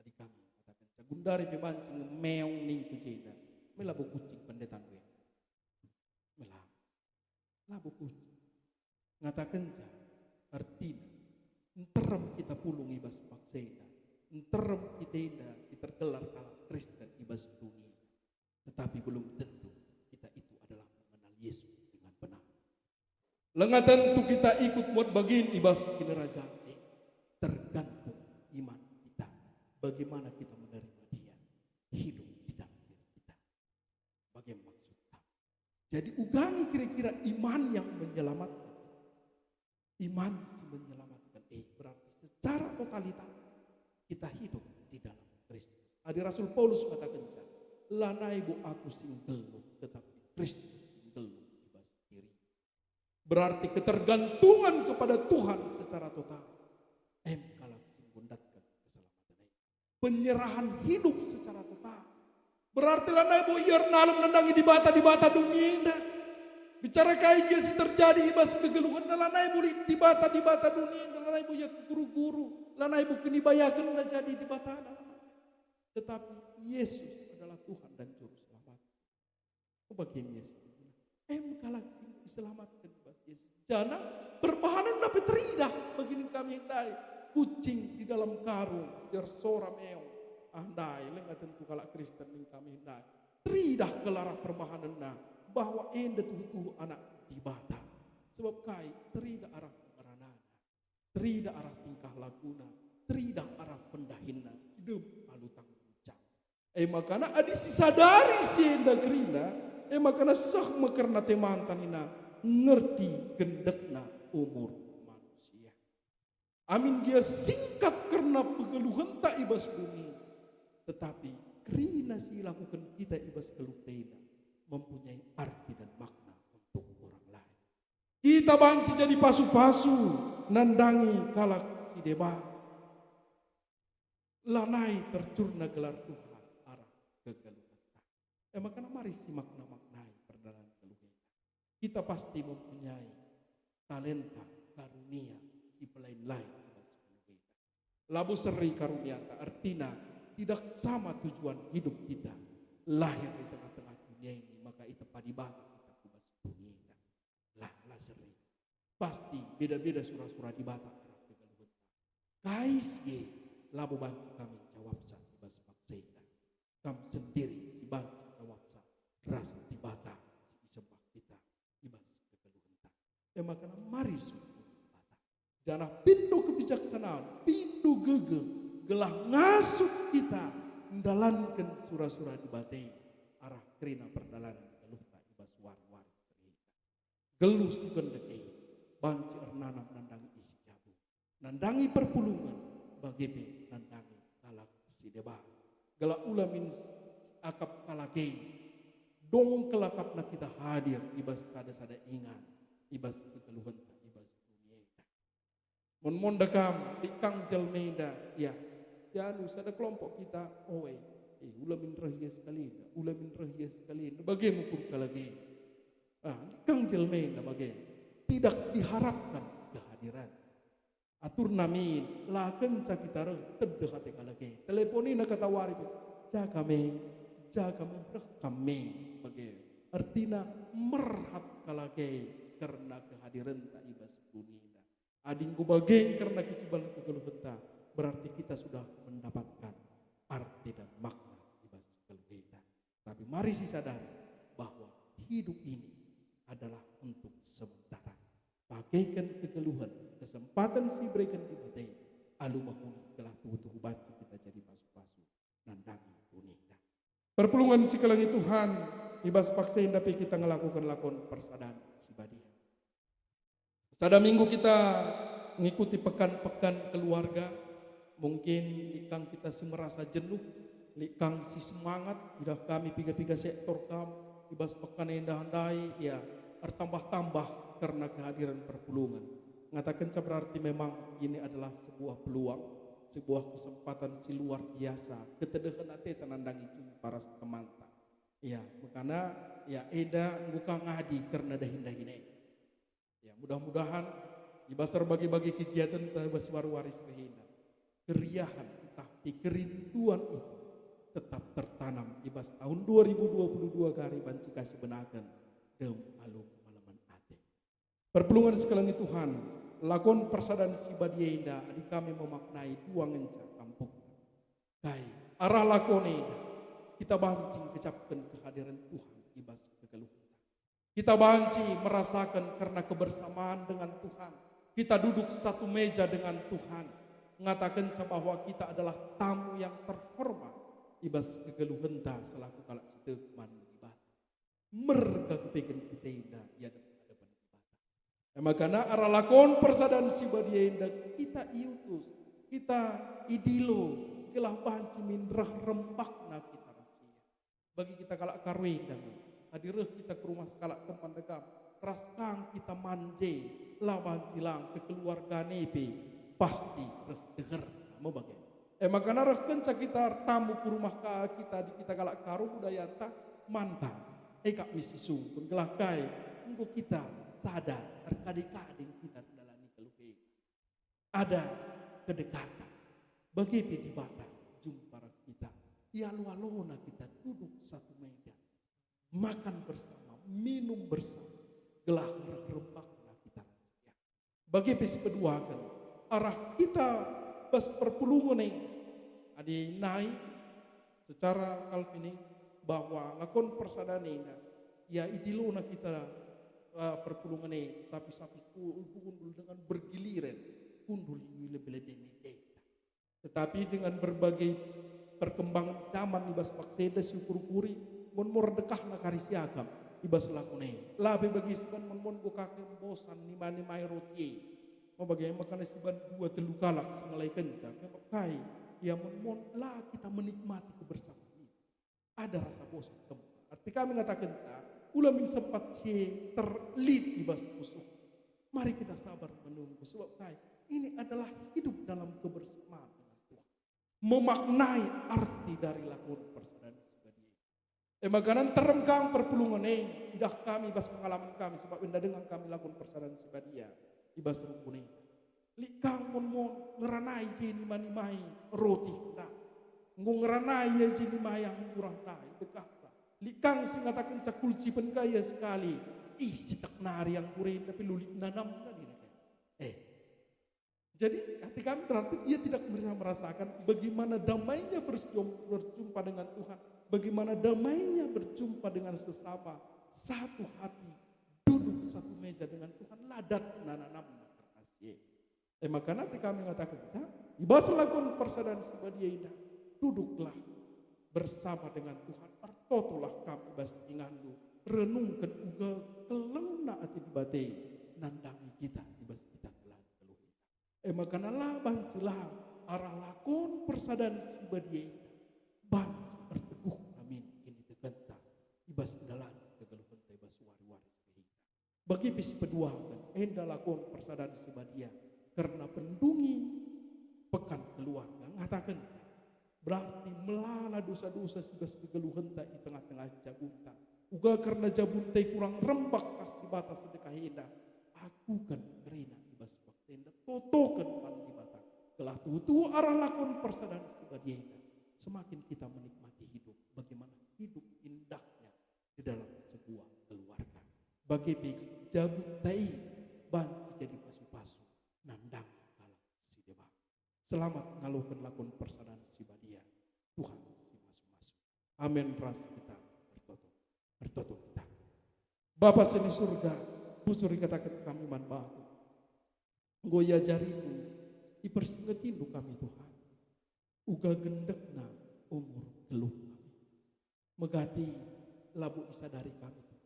Adi kami katakenca, gundari pe banci nge meong ningku jenda. Me labo kucing pendetan we. Me labo. Labo kucing. Ngatakenca, artina, nterem kita pulung i bas paksa enda. Nterem kita enda si tergelar kalak Kristen i bas doni enda. Tetapi belum tentu kita itu adalah mengenal Yesus dengan benar. Langa tentu kita ikut muat bagin i bas Kinirajan e. Tergantung iman kita, bagaimana kita menerima Dia hidup di dalam diri kita. Bage maksud kami. Jadi, ugangi kira-kira iman yang menyelamatkan. Iman si menyelamatkan, eh, berarti secara totalitas kita hidup di dalam Kristus. Adi Rasul Paulus mengatakenca, "Lanai bo aku si nggeluh, tetapi Kristus si nggeluh i bas diri." Berarti ketergantungan kepada Tuhan secara total. Em kalak si nggondatken keselamatan e. Penyerahan hidup secara total. Berarti lanai bo ia ernalem nandangi dibata-dibata doni enda. Bicara kai gia si terjadi i bas kegeluhenna, lanai bo lit dibata-dibata doni enda, lanai bo ia guru-guru, lanai bo kinibayakenna jadi dibatana. Tetapi Yesus adalah Tuhan dan Juru Selamat. Kubage Yesus. Em kalak si iselamatken i bas Yesus. Janah perbahanenna pe teridah bagi nina kami ndai. Kucing di dalam karung, si ersora meong. Ah, ndai, langa tentu kalak Kristen nina kami ndai. Teridah kal arah perbahanenna bahwa enda tuhu-tuhu anak Dibata. Sebab kai? Teridah arah pengeranana. Teridah arah tingkah lakuna, teridah arah pendahinna, si dem alu tanggung jawab. E makana adi sisadari si enda kerina, e makana seh me kerna temanta nina, ngerti gendekna umur manusia. Amin gia singkat kerna pegeluhenta i bas doni, tetapi kerina si ilakuken kita i bas geluhta enda mempunyai arti dan makna untuk orang lain. Kita banci jadi pasu-pasu nandangi kalak si deban. Lanai tercurna gelar Tuhan arah kegeluhenta. E makana mari simakna-maknai perdalanen geluh enda. Kita pasti mempunyai talenta, karunia si pelain-lain i bas geluh enda. Labo seri karunianta, ertina tidak sama tujuan hidup kita. Lahir i tengah-tengah dunia ini, maka itepa Dibata kita ku bas doni enda. Lah, la seri. Pasti beda-beda sura-sura Dibata arah kegeluhenta. Kai si e labo banci kami jawabsa i bas paksa enda. Kam sendiri si banci jawabsa ras Dibata si isembah kita i bas kegeluhenta. E makana mari sungkun Dibata. Janah pindo kebijaksanaan, pindo gegeh, gelah ngasup kita ndalanken sura-sura Dibata e arah kerina perdalanen geluhta i bas wari-wari si enda. Geluh si gendek e banci ernanam nandangi isi jabu, nandangi perpulungen, bage pe nandangi kalak si deban. Gelah ula min akap kalak e, dong kal akapna kita hadir i bas sada-sada ingan, i bas kegeluhenta, i bas doni enda. Mon-mon da kam, lit kang jelma enda, ya, si anu, sada kelompok kita, oe, eh, ula min reh ia sekali enda, ula min reh ia sekali enda, bage me ukur kalak e. Ah, lit kang jelma enda bage. Tidak diharapkan kehadiran. Aturna min, la kenca kita reh, tedeh ate kalak e. Teleponina katawari pe, ja kam e, ja kam e, reh kam e, bage. Ertina merhat kalak e kerna kehadirenta i bas doni enda. Adi enggo bage kerna kecibanen kegeluhenta, berarti kita sudah mendapatkan arti dan makna i bas kegeluhenta. Tapi mari sisadari bahwa hidup ini adalah untuk sementara. Pakaiken kegeluhen, kesempatan si ibereken Dibata e, alu mehuli gelah tuhu-tuhu banci kita jadi pasu-pasu nandangi doni enda. Perpulungen si kelengi Tuhan, i bas paksa enda pe kita ngelakoken lakon persadan si badia. Sada minggu kita ngikuti pekan-pekan keluarga. Mungkin lit kang kita si merasa jenuh, lit kang si semangat, idah kami piga-piga sektor kam, i bas pekan enda ndai, ya, ertambah-tambah kerna kehadiran perpulungen. Ngatakenca berarti memang ini adalah sebuah peluang, sebuah kesempatan si luar biasa, ketedehen ateta nandangi jumpa ras temanta. Ya, makana, ya, enda enggo ka ngadi kerna dahin-dahin e. Ya, mudah-mudahan i bas erbage-bage kegiaten ta bas wari-wari si enda, keriahen ntah pe kerinduan itu tetap tertanam i bas tahun dua ribu dua puluh dua kari banci ka sibenaken dem alu kemalemen ate. Perpulungen si kelengi Tuhan, lakon persadan si badia enda adi kami memaknai dua ngenca tampukna. Kai arah lakon enda? Kita banci ngecapken kehadiran Tuhan i bas kegeluhenta. Kita banci merasaken kerna kebersamaan dengan Tuhan. Kita duduk satu meja dengan Tuhan. Ngatakenca bahwa kita adalah tamu yang terhormat i bas kegeluhenta selaku kalak si tek man Dibata. Merga kepeken kita enda i adep-adepen Dibata. E makana arah lakon persadan si badia enda kita iutus, kita idilo, gelah banci min reh rempakna kita ras Ia. Bagi kita kalak Karo enda me, adi reh kita ku rumah sekalak teman dekam, ras kang kita manje, la banci lang kekeluargana pe pasti reh deher me bage. E maka narehkenca kita ertamu ku rumah ka kita, adi kita kalak Karo budayanta, man kang. E kap misi sungkun gelah kai, enggo kita sada erkading-kading kita ndalani keluh e. Ada kedekatan. Bage pe Dibata jumpa ras kita. Ialo-alona kita duduk satu meja, makan bersama, minum bersama, gelah reh rempakna kita ras Ia. Bage pe sipeduaken, arah kita bas perpulungen e, adi nai secara Kalvinis bahwa lakon persadan enda, ya, idilona kita, eh, perpulungen e, sapih-sapih ku-, kundul dengan bergiliran, kundul i lebe-lebe meja. Tetapi dengan berbagai perkembangan zaman i bas paksa enda si ukur-ukuri, mon-mon dekahna kari si agam i bas lakon e. La pe bagi siban mon-mon enggo ka kem bosan nima-nimai roti e. Ma bage makana siban dua telu kalak si ngelakenca, kai, ia mon-mon la kita menikmati kebersamaan itu. Ada rasa bosan kempak. Arti kami ngatakenca, ula min sempat si terlit i bas pusuh. Mari kita sabar menunggu, sebab kai? Ini adalah hidup dalam kebersamaan dengan Tuhan. Memaknai arti dari lakon persadan si badia. E maka nterem kang perpulungen e, idah kami bas pengalaman kami, sebab enda denga kami lakon persadan si badia i bas rukun e. Lit kang mon-mon ngeranai je nima-nimai roti enda. Enggo ngeranai ia je nimai anggur ndai, dekahsa. Lit kang si ngatakenca kulcipen ka ia sekali, "Ih, sitek nari anggur enda pe lit nanamna," nina ka. Eh. Jadi, hati kami berarti ia tidak pernah merasakan bagaimana damainya bersiom-, berjumpa dengan Tuhan, bagaimana damainya berjumpa dengan sesama, satu hati, duduk satu meja dengan Tuhan, la dat nanamna kerna si e. E maka nanti kami ngatakenca, i bas lakon persadan si badia enda, duduklah bersama dengan Tuhan, ertotolah kam i bas inganndu, renungken uga kelengna ate Dibata e nandangi kita i bas kita dalan keluh enda. E maka la banci lang arah lakon persadan si badia enda, banci erteguh kami kinitekenta i bas dalan kegeluhenta i bas wari-wari si enda. Bagi pe sipeduaken, enda lakon persadan si badia kerna pendungi Pekan Keluarga, ngataken, berarti melala dosa-dosa si bas kegeluhenta i tengah-tengah jabunta. Uga kerna jabunta e kurang rembak ras Dibata sedekah enda, akuken kerina i bas bakta enda, totoken man Dibata. Gelah tuhu-tuhu arah lakon persadan si badia enda, semakin kita menikmati hidup, bagaimana hidup indahnya di dalam sebuah keluarga. Bage pe jabunta e banci jadi pasu-pasu nandangi kalak si deban. Selamat ngaloken lakon persadan si badia. Tuhan si masu-masu. Amin. Ras kita ertoto. Ertoto kita. Bapa si di surga, bujur ikataken kami man bandu. Enggo iajariNdu, ipersingetiNdu kami, Tuhan. Uga gendekna umur keluh kami. Megati labo isadari kami, Tuhan.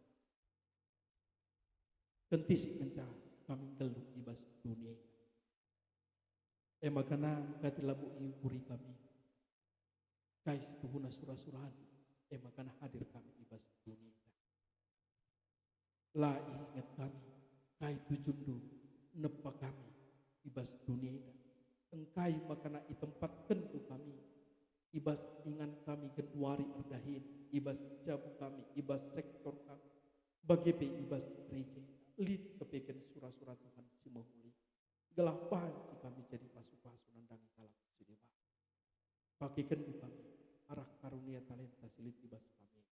Kentisik ngenca kami nggeluh i bas doni enda. E maka na megati labo iukuri kami kai si tuhuna sura-suraNdu, e maka na hadir kami i bas doni enda. La iinget kami kai tujunNdu nepa kami i bas doni enda, engkai maka na itempatkenNdu kami. i bas ingan kami genduari erdahin, i bas jabu kami, i bas sektor kami, bage pe i bas gereja, lit kepeken sura-sura Tuhan si mehuli, gelah banci kami jadi pasu-pasu nandangi kalak si deban. Pakekenndu kami arah karunia talenta si lit i bas kami,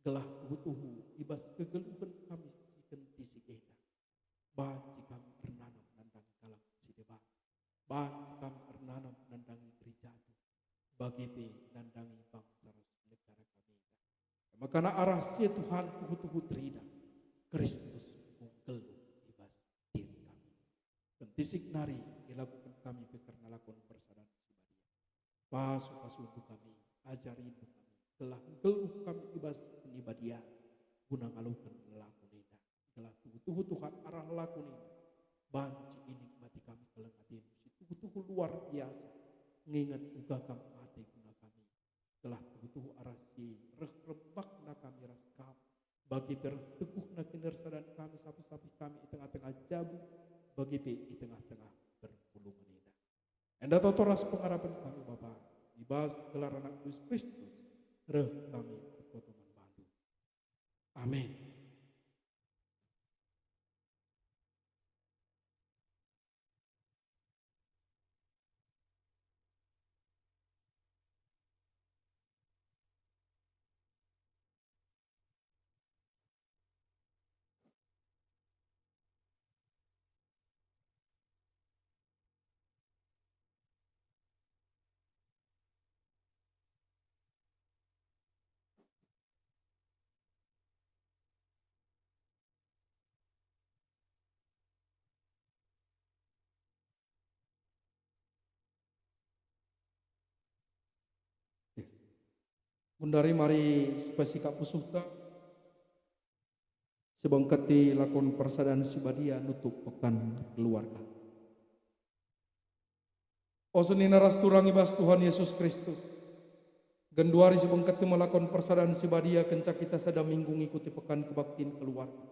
gelah tuhu-tuhu i bas kegeluhen kami si kentisik enda, banci kami ernanam nandangi kalak si deban, banci kami ernanam nandangi gerejandu, bage pe nandangi bangsa ras negara kami enda. Makana arah si e Tuhan tuhu-tuhu teridah Kristus enggo nggeluh i bas diri kami. Kentisik nari ilakuken kami pe kerna lakon persadan si badia. Pasu-pasundu kami, ajarindu kami, gelah nggeluh kami i bas kenibadia, guna ngaloken lelaku enda. Gelah tuhu-tuhu Tuhan arah lelaku enda banci inikmati kami keleng atendu si tuhu-tuhu luar biasa, nginget uga kam ate guna kami. Gelah tuhu-tuhu arah si e reh rembakna kami ras kam, bage pe reh teguhna kinirasadan kami sapih-sapih kami i tengah-tengah jabu, bage pe i tengah-tengah perpulungen enda. Enda toto ras pengarapen kami, Bapa, i bas gelar Anak Yesus Kristus, reh kami ertoto man bandu. Amin. Gundari mari sipasikap pusuhta, sibengketi lakon persadan si badia nutup pekan keluarga. O senina ras turang i bas Tuhan Yesus Kristus, genduari sibengketi me lakon persadan si badia kenca kita sada minggu ngikuti pekan kebaktin keluarga.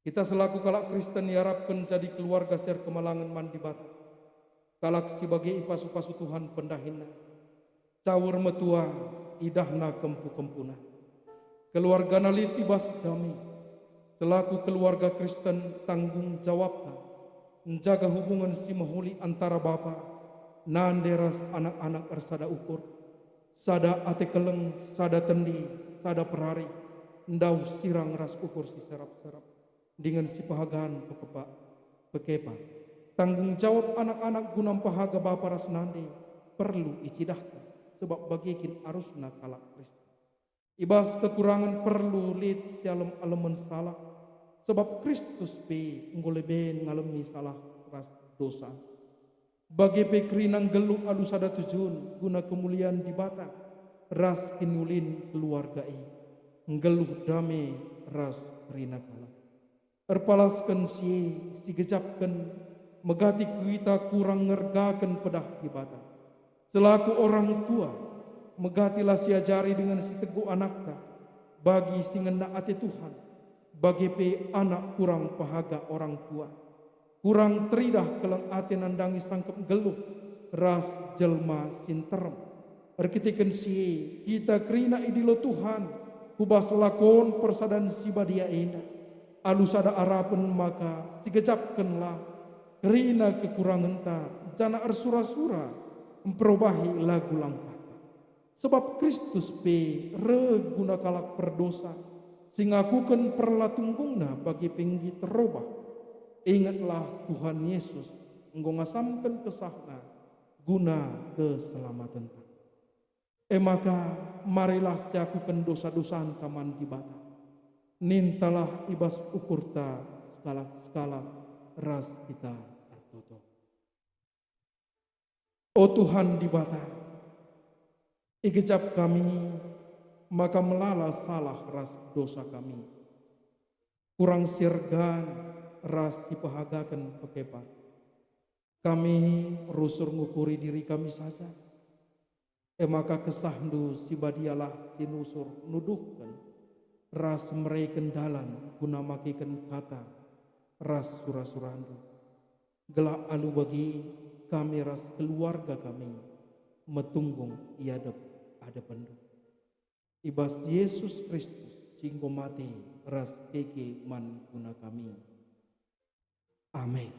Kita selaku kalak Kristen iarapken jadi keluarga si erkemalangen man Dibata. Kalak si bage ipasu-pasu Tuhan pendahinna. Caur metua idahna kempu-kempuna. Keluargana lit i bas dame. Selaku keluarga Kristen, tanggung jawabta njaga hubungen si mehuli antara bapa, nande ras anak-anak ersada ukur, sada ate keleng, sada tendi, sada perari, ndauh sirang ras ukur si serap-serap, dingen sipehagan pekepa-, pekepa. Tanggung jawab anak-anak guna mpehaga bapa ras nande perlu icidahken, sebab bage kin arusna kalak Kristen. I bas kekurangen perlu lit sialem-alemen salah, sebab Kristus pe enggo lebe ngalemi salah ras dosa. Bage pe kerina nggeluh alu sada tujun guna kemulian Dibata ras kiniulin keluarga e, nggeluh dame ras kerina kalak. Erpalasken si e, sigejapken, megati kita kurang ngergaken pedah Dibata. Selaku orang tua, megatilah siajari dingen siteguh anakta, bagi si ngena ate Tuhan, bage pe anak kurang pehaga orang tua. Kurang teridah keleng ate nandangi sangkep nggeluh ras jelma si nterem. Erkiteken si e, kita kerina idilo Tuhan ku bas lakon persadan si badia enda. Alu sada arapen maka sigejapkenlah kerina kekurangenta, janah ersura-sura mperobahi lagu langkahta. Sebab Kristus pe reh guna kalak perdosa, si ngakuken perlatunggungna bage pe nggit terobah. Ingetlah Tuhan Yesus enggo ngasamken kesahNa guna keselamatenta. E maka, marilah siakuken dosa-dosanta man Dibata. Nintalah i bas ukurta sekalak-sekalak ras kita ertoto. O Tuhan Dibata, igejap kami maka melala salah ras dosa kami. Kurang si ergan ras sipehagaken pekepa. Kami rusur ngukuri diri kami saja. E maka kesahNdu si badialah si nusur nuduhken ras mereken dalan guna makeken kata ras sura-suraNdu. Gelah alu bage kami ras keluarga kami metunggung i adep-adepenndu. I bas Jesus Kristus si enggo mate ras keke man guna kami. Amin.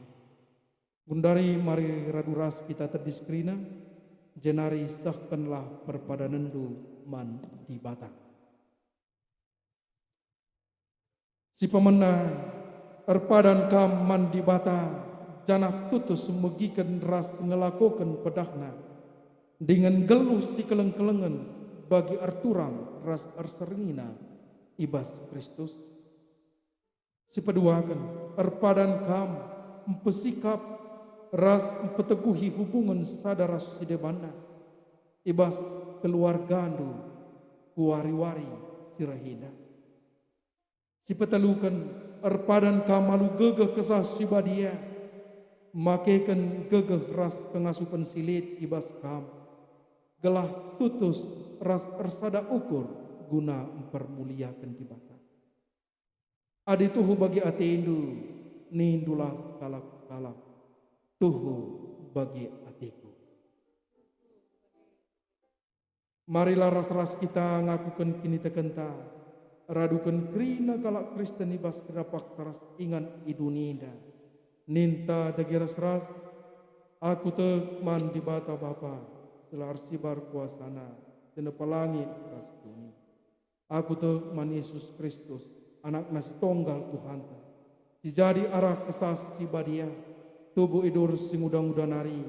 Gundari mari radu ras kita tedis kerina, jenari sehkenlah perpadanenndu man Dibata. Si pemena, erpadan kam man Dibata, janah tutus megiken ras ngelakoken pedahNa, dingen nggeluh sikeleng-kelengen bagi erturang ras erserngiNa i bas Kristus. Si peduaken, erpadan kam mpesikap ras mpeteguhi hubungen sada ras si debanna i bas keluargandu ku wari-wari si reh enda. Si peteluken, erpadan kam alu gegeh Kesah Si Badia, makeken gegeh ras kengasupen si lit i bas kam, gelah tutus ras ersada ukur guna mpermuliaken Dibata. Adi tuhu bagi atendu, nindulah sekalak-sekalak, tuhu bagi ateku. Marilah ras-ras kita ngakuken kinitekenta, raduken kerina kalak Kristen i bas kerina paksa ras ingan i doni enda. Ninta dage ras-ras, "Aku tek man Dibata Bapa, si la ersibar kuasaNa, si nepa langit ras doni. Aku tek man Jesus Kristus, AnakNa si tonggal Tuhanta, si jadi arah Kesah Si Badia, tubuh idur si nguda-nguda nari,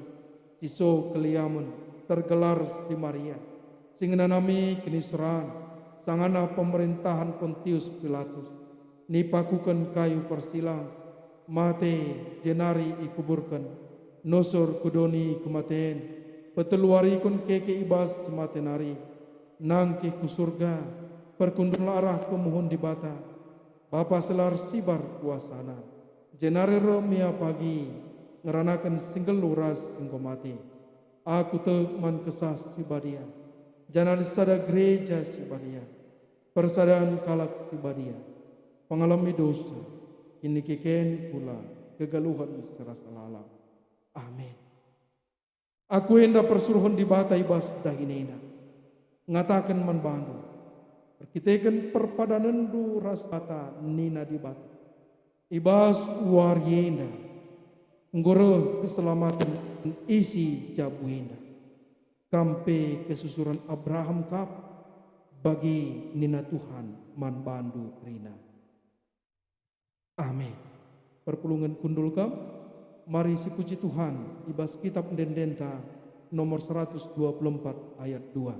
si so keliamen, tergelar si Maria, si ngenanami kiniseran, sangana pemerentahen Pontius Pilatus, nipakuken kayu persilang, mate, jenari ikuburken, nusur ku doni kematen, peteluwarikun keke i bas si mate nari, nangkih ku Surga, perkundunlah arah kemuhen Dibata, Bapa si la ersibar kuasaNa, jenari reh me ia pagi ngeranaken si nggeluh ras si enggo mate. Aku tek man Kesah Si Badia, janah lit sada gereja si badia, persadan kalak si badia, pengalemi dosa, kinikeken kula, kegeluhen si rasa lalap." Amin. Aku enda persuruhen Dibata i bas dahin enda, ngataken man bandu, erkiteken perpadanenndu ras Dibata, nina Dibata, "I bas wari enda enggo reh keselamaten isi jabu enda. Kam pe kesusuren Abraham kap, bage nina Tuhan man bandu kerina." Amin. Perpulungen kundul kam, mari sipuji Tuhan i bas Kitap Ende-endenta nomor seratus dua puluh empat ayat dua.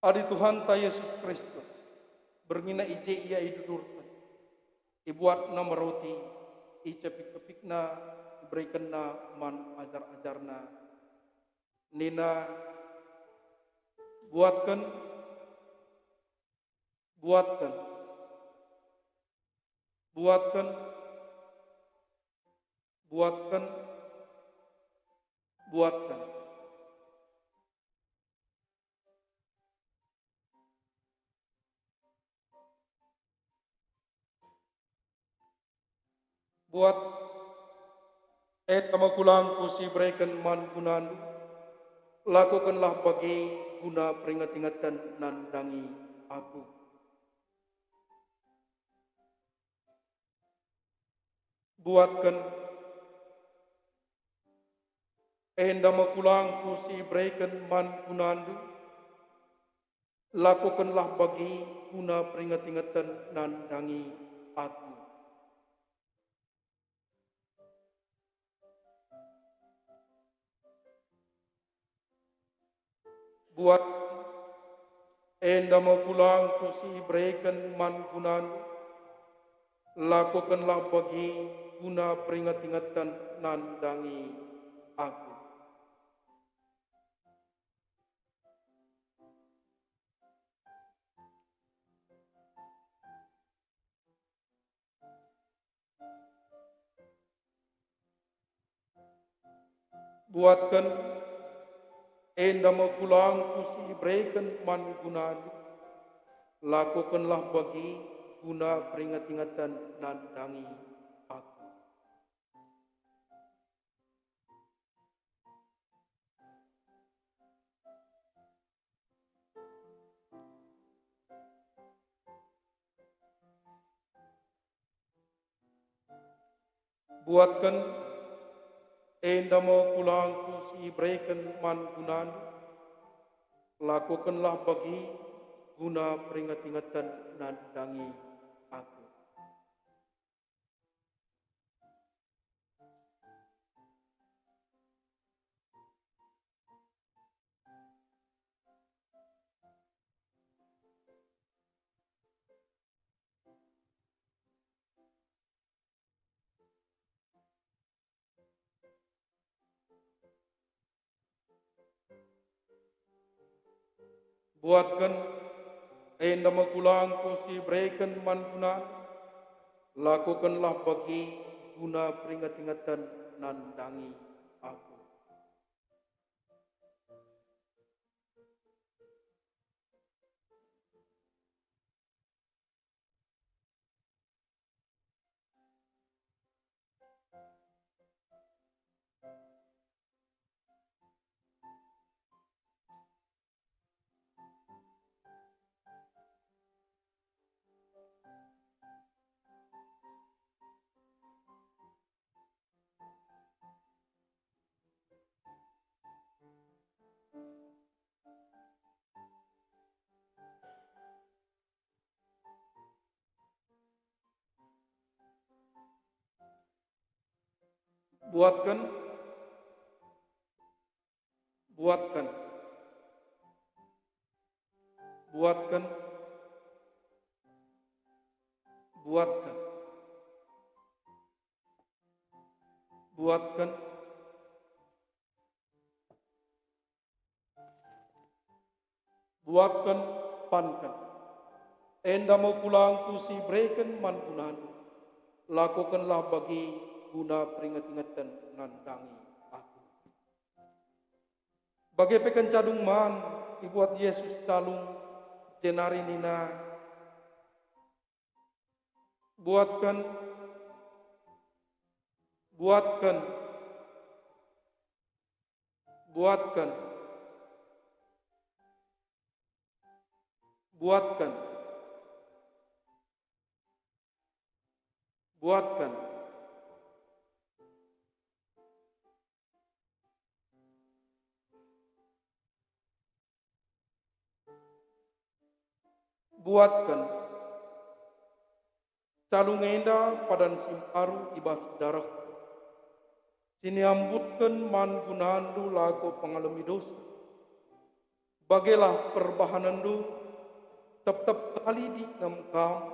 Adi Tuhanta Jesus Kristus, berngiNa i je IA idudurken, ibuatNa me roti, icepik-cepikNa, iberekenNa man ajar-ajarNa. Nina, "Buatken, buatken, buatken, buatken, buatken." Buat, enda me kulangKu si ibereken man gunandu, lakokenlah bage guna peringet-ingeten nandangi Aku. Buatken, enda me kulangKu si ibereken man gunandu, lakokenlah bage guna peringet-ingeten nandangi Aku. Buat, enda me kulangKu si ibereken man gunandu, lakokenlah bage guna peringet-ingeten nandangi Aku. Buatken, enda me kulangKu si ibereken man gunandu, lakokenlah bage guna peringet-ingeten nandangi Aku. Buatken, enda me kulangKu si ibereken man gunandu, lakokenlah bage guna peringet-ingeten nandangi Aku. Buatken, enda me kulangKu si ibereken man gunandu, lakokenlah bage guna peringet-ingeten nandangi Aku. Buatken, buatken, buatken, buatken, buatken. Buatken, panken. Enda me kulangKu si ibereken man gunandu. Lakokenlah bage guna peringet-ingeten nandangi Aku. Bage pe kenca dung man, ibuat Jesus calung, jenari nina, "Buatken, buatken, buatken, buatken, buatken." Buatken. Calung enda padan si mbaru i bas darehKu, si niambutken man gunandu lako pengalemi dosa. Bagelah perbahanenndu tep-tep kali diinem kam,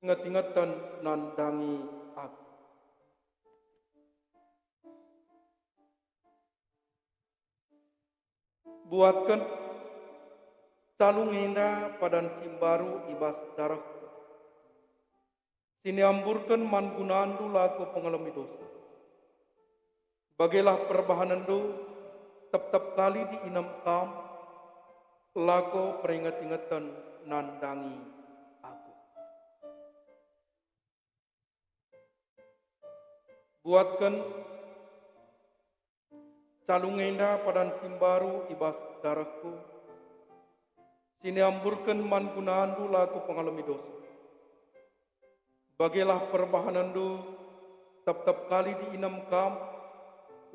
inget-ingeten nandangi Aku. Buatken calung enda padan si mbaru i bas darehKu, si niamburken man gunandu lako pengalemi dosa. Bagelah perbahanenndu tep-tep kali diinem kam, lako peringet-ingeten nandangi Aku. Buatken calung enda padan si mbaru i bas darehKu, si niamburken man gunandu lako pengalemi dosa. Bagelah perbahanenndu tep-tep kali diinem kam,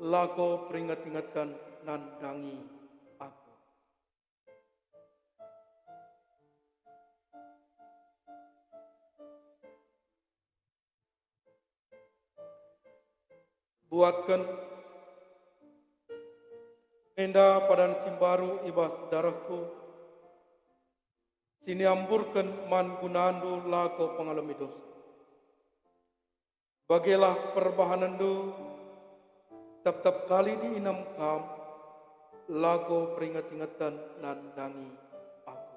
lako peringet-ingeten nandangi Aku. Buatken enda padan si mbaru i bas darehKu, si niamburken man gunandu lako pengalemi dosa. Bagelah perbahanenndu tep-tep kali diinem kam, lako peringet-ingeten nandangi Aku.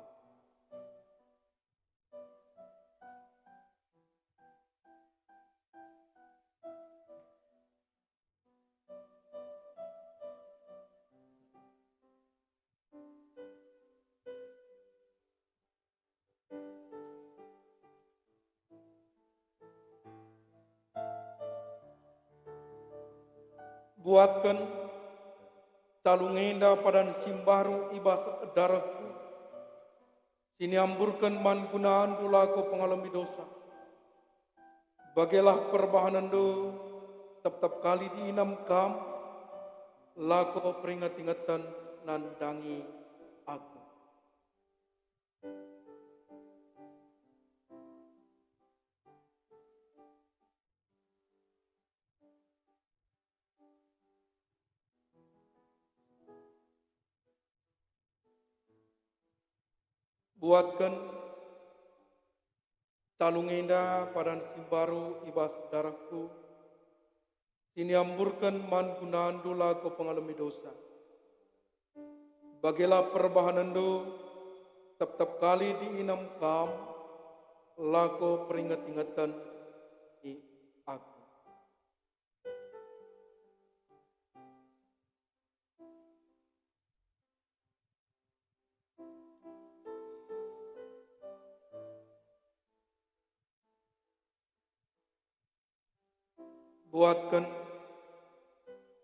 Buatken calung enda padan si mbaru i bas darehKu, si niamburken man gunandu lako pengalemi dosa. Bagelah perbahanenndu tep-tep kali diinem kam, lako peringet-ingeten nandangi Aku. Buatken calung enda padan si mbaru i bas darehKu, si niamburken man gunandu lako pengalemi dosa. Bagelah perbahanenndu tep-tep kali diinem kam, lako peringet-ingeten i Aku. Buatken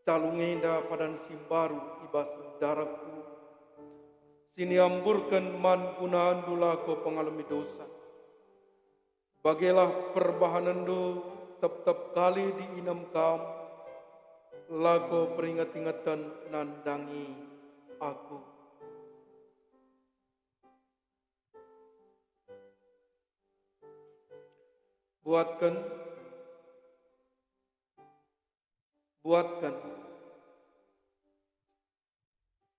calung enda padan si mbaru i bas darehKu, si niamburken man gunandu lako pengalemi dosa. Bagelah perbahanenndu tep-tep kali diinem kam, lako peringet-ingeten nandangi Aku. Buatken, buatken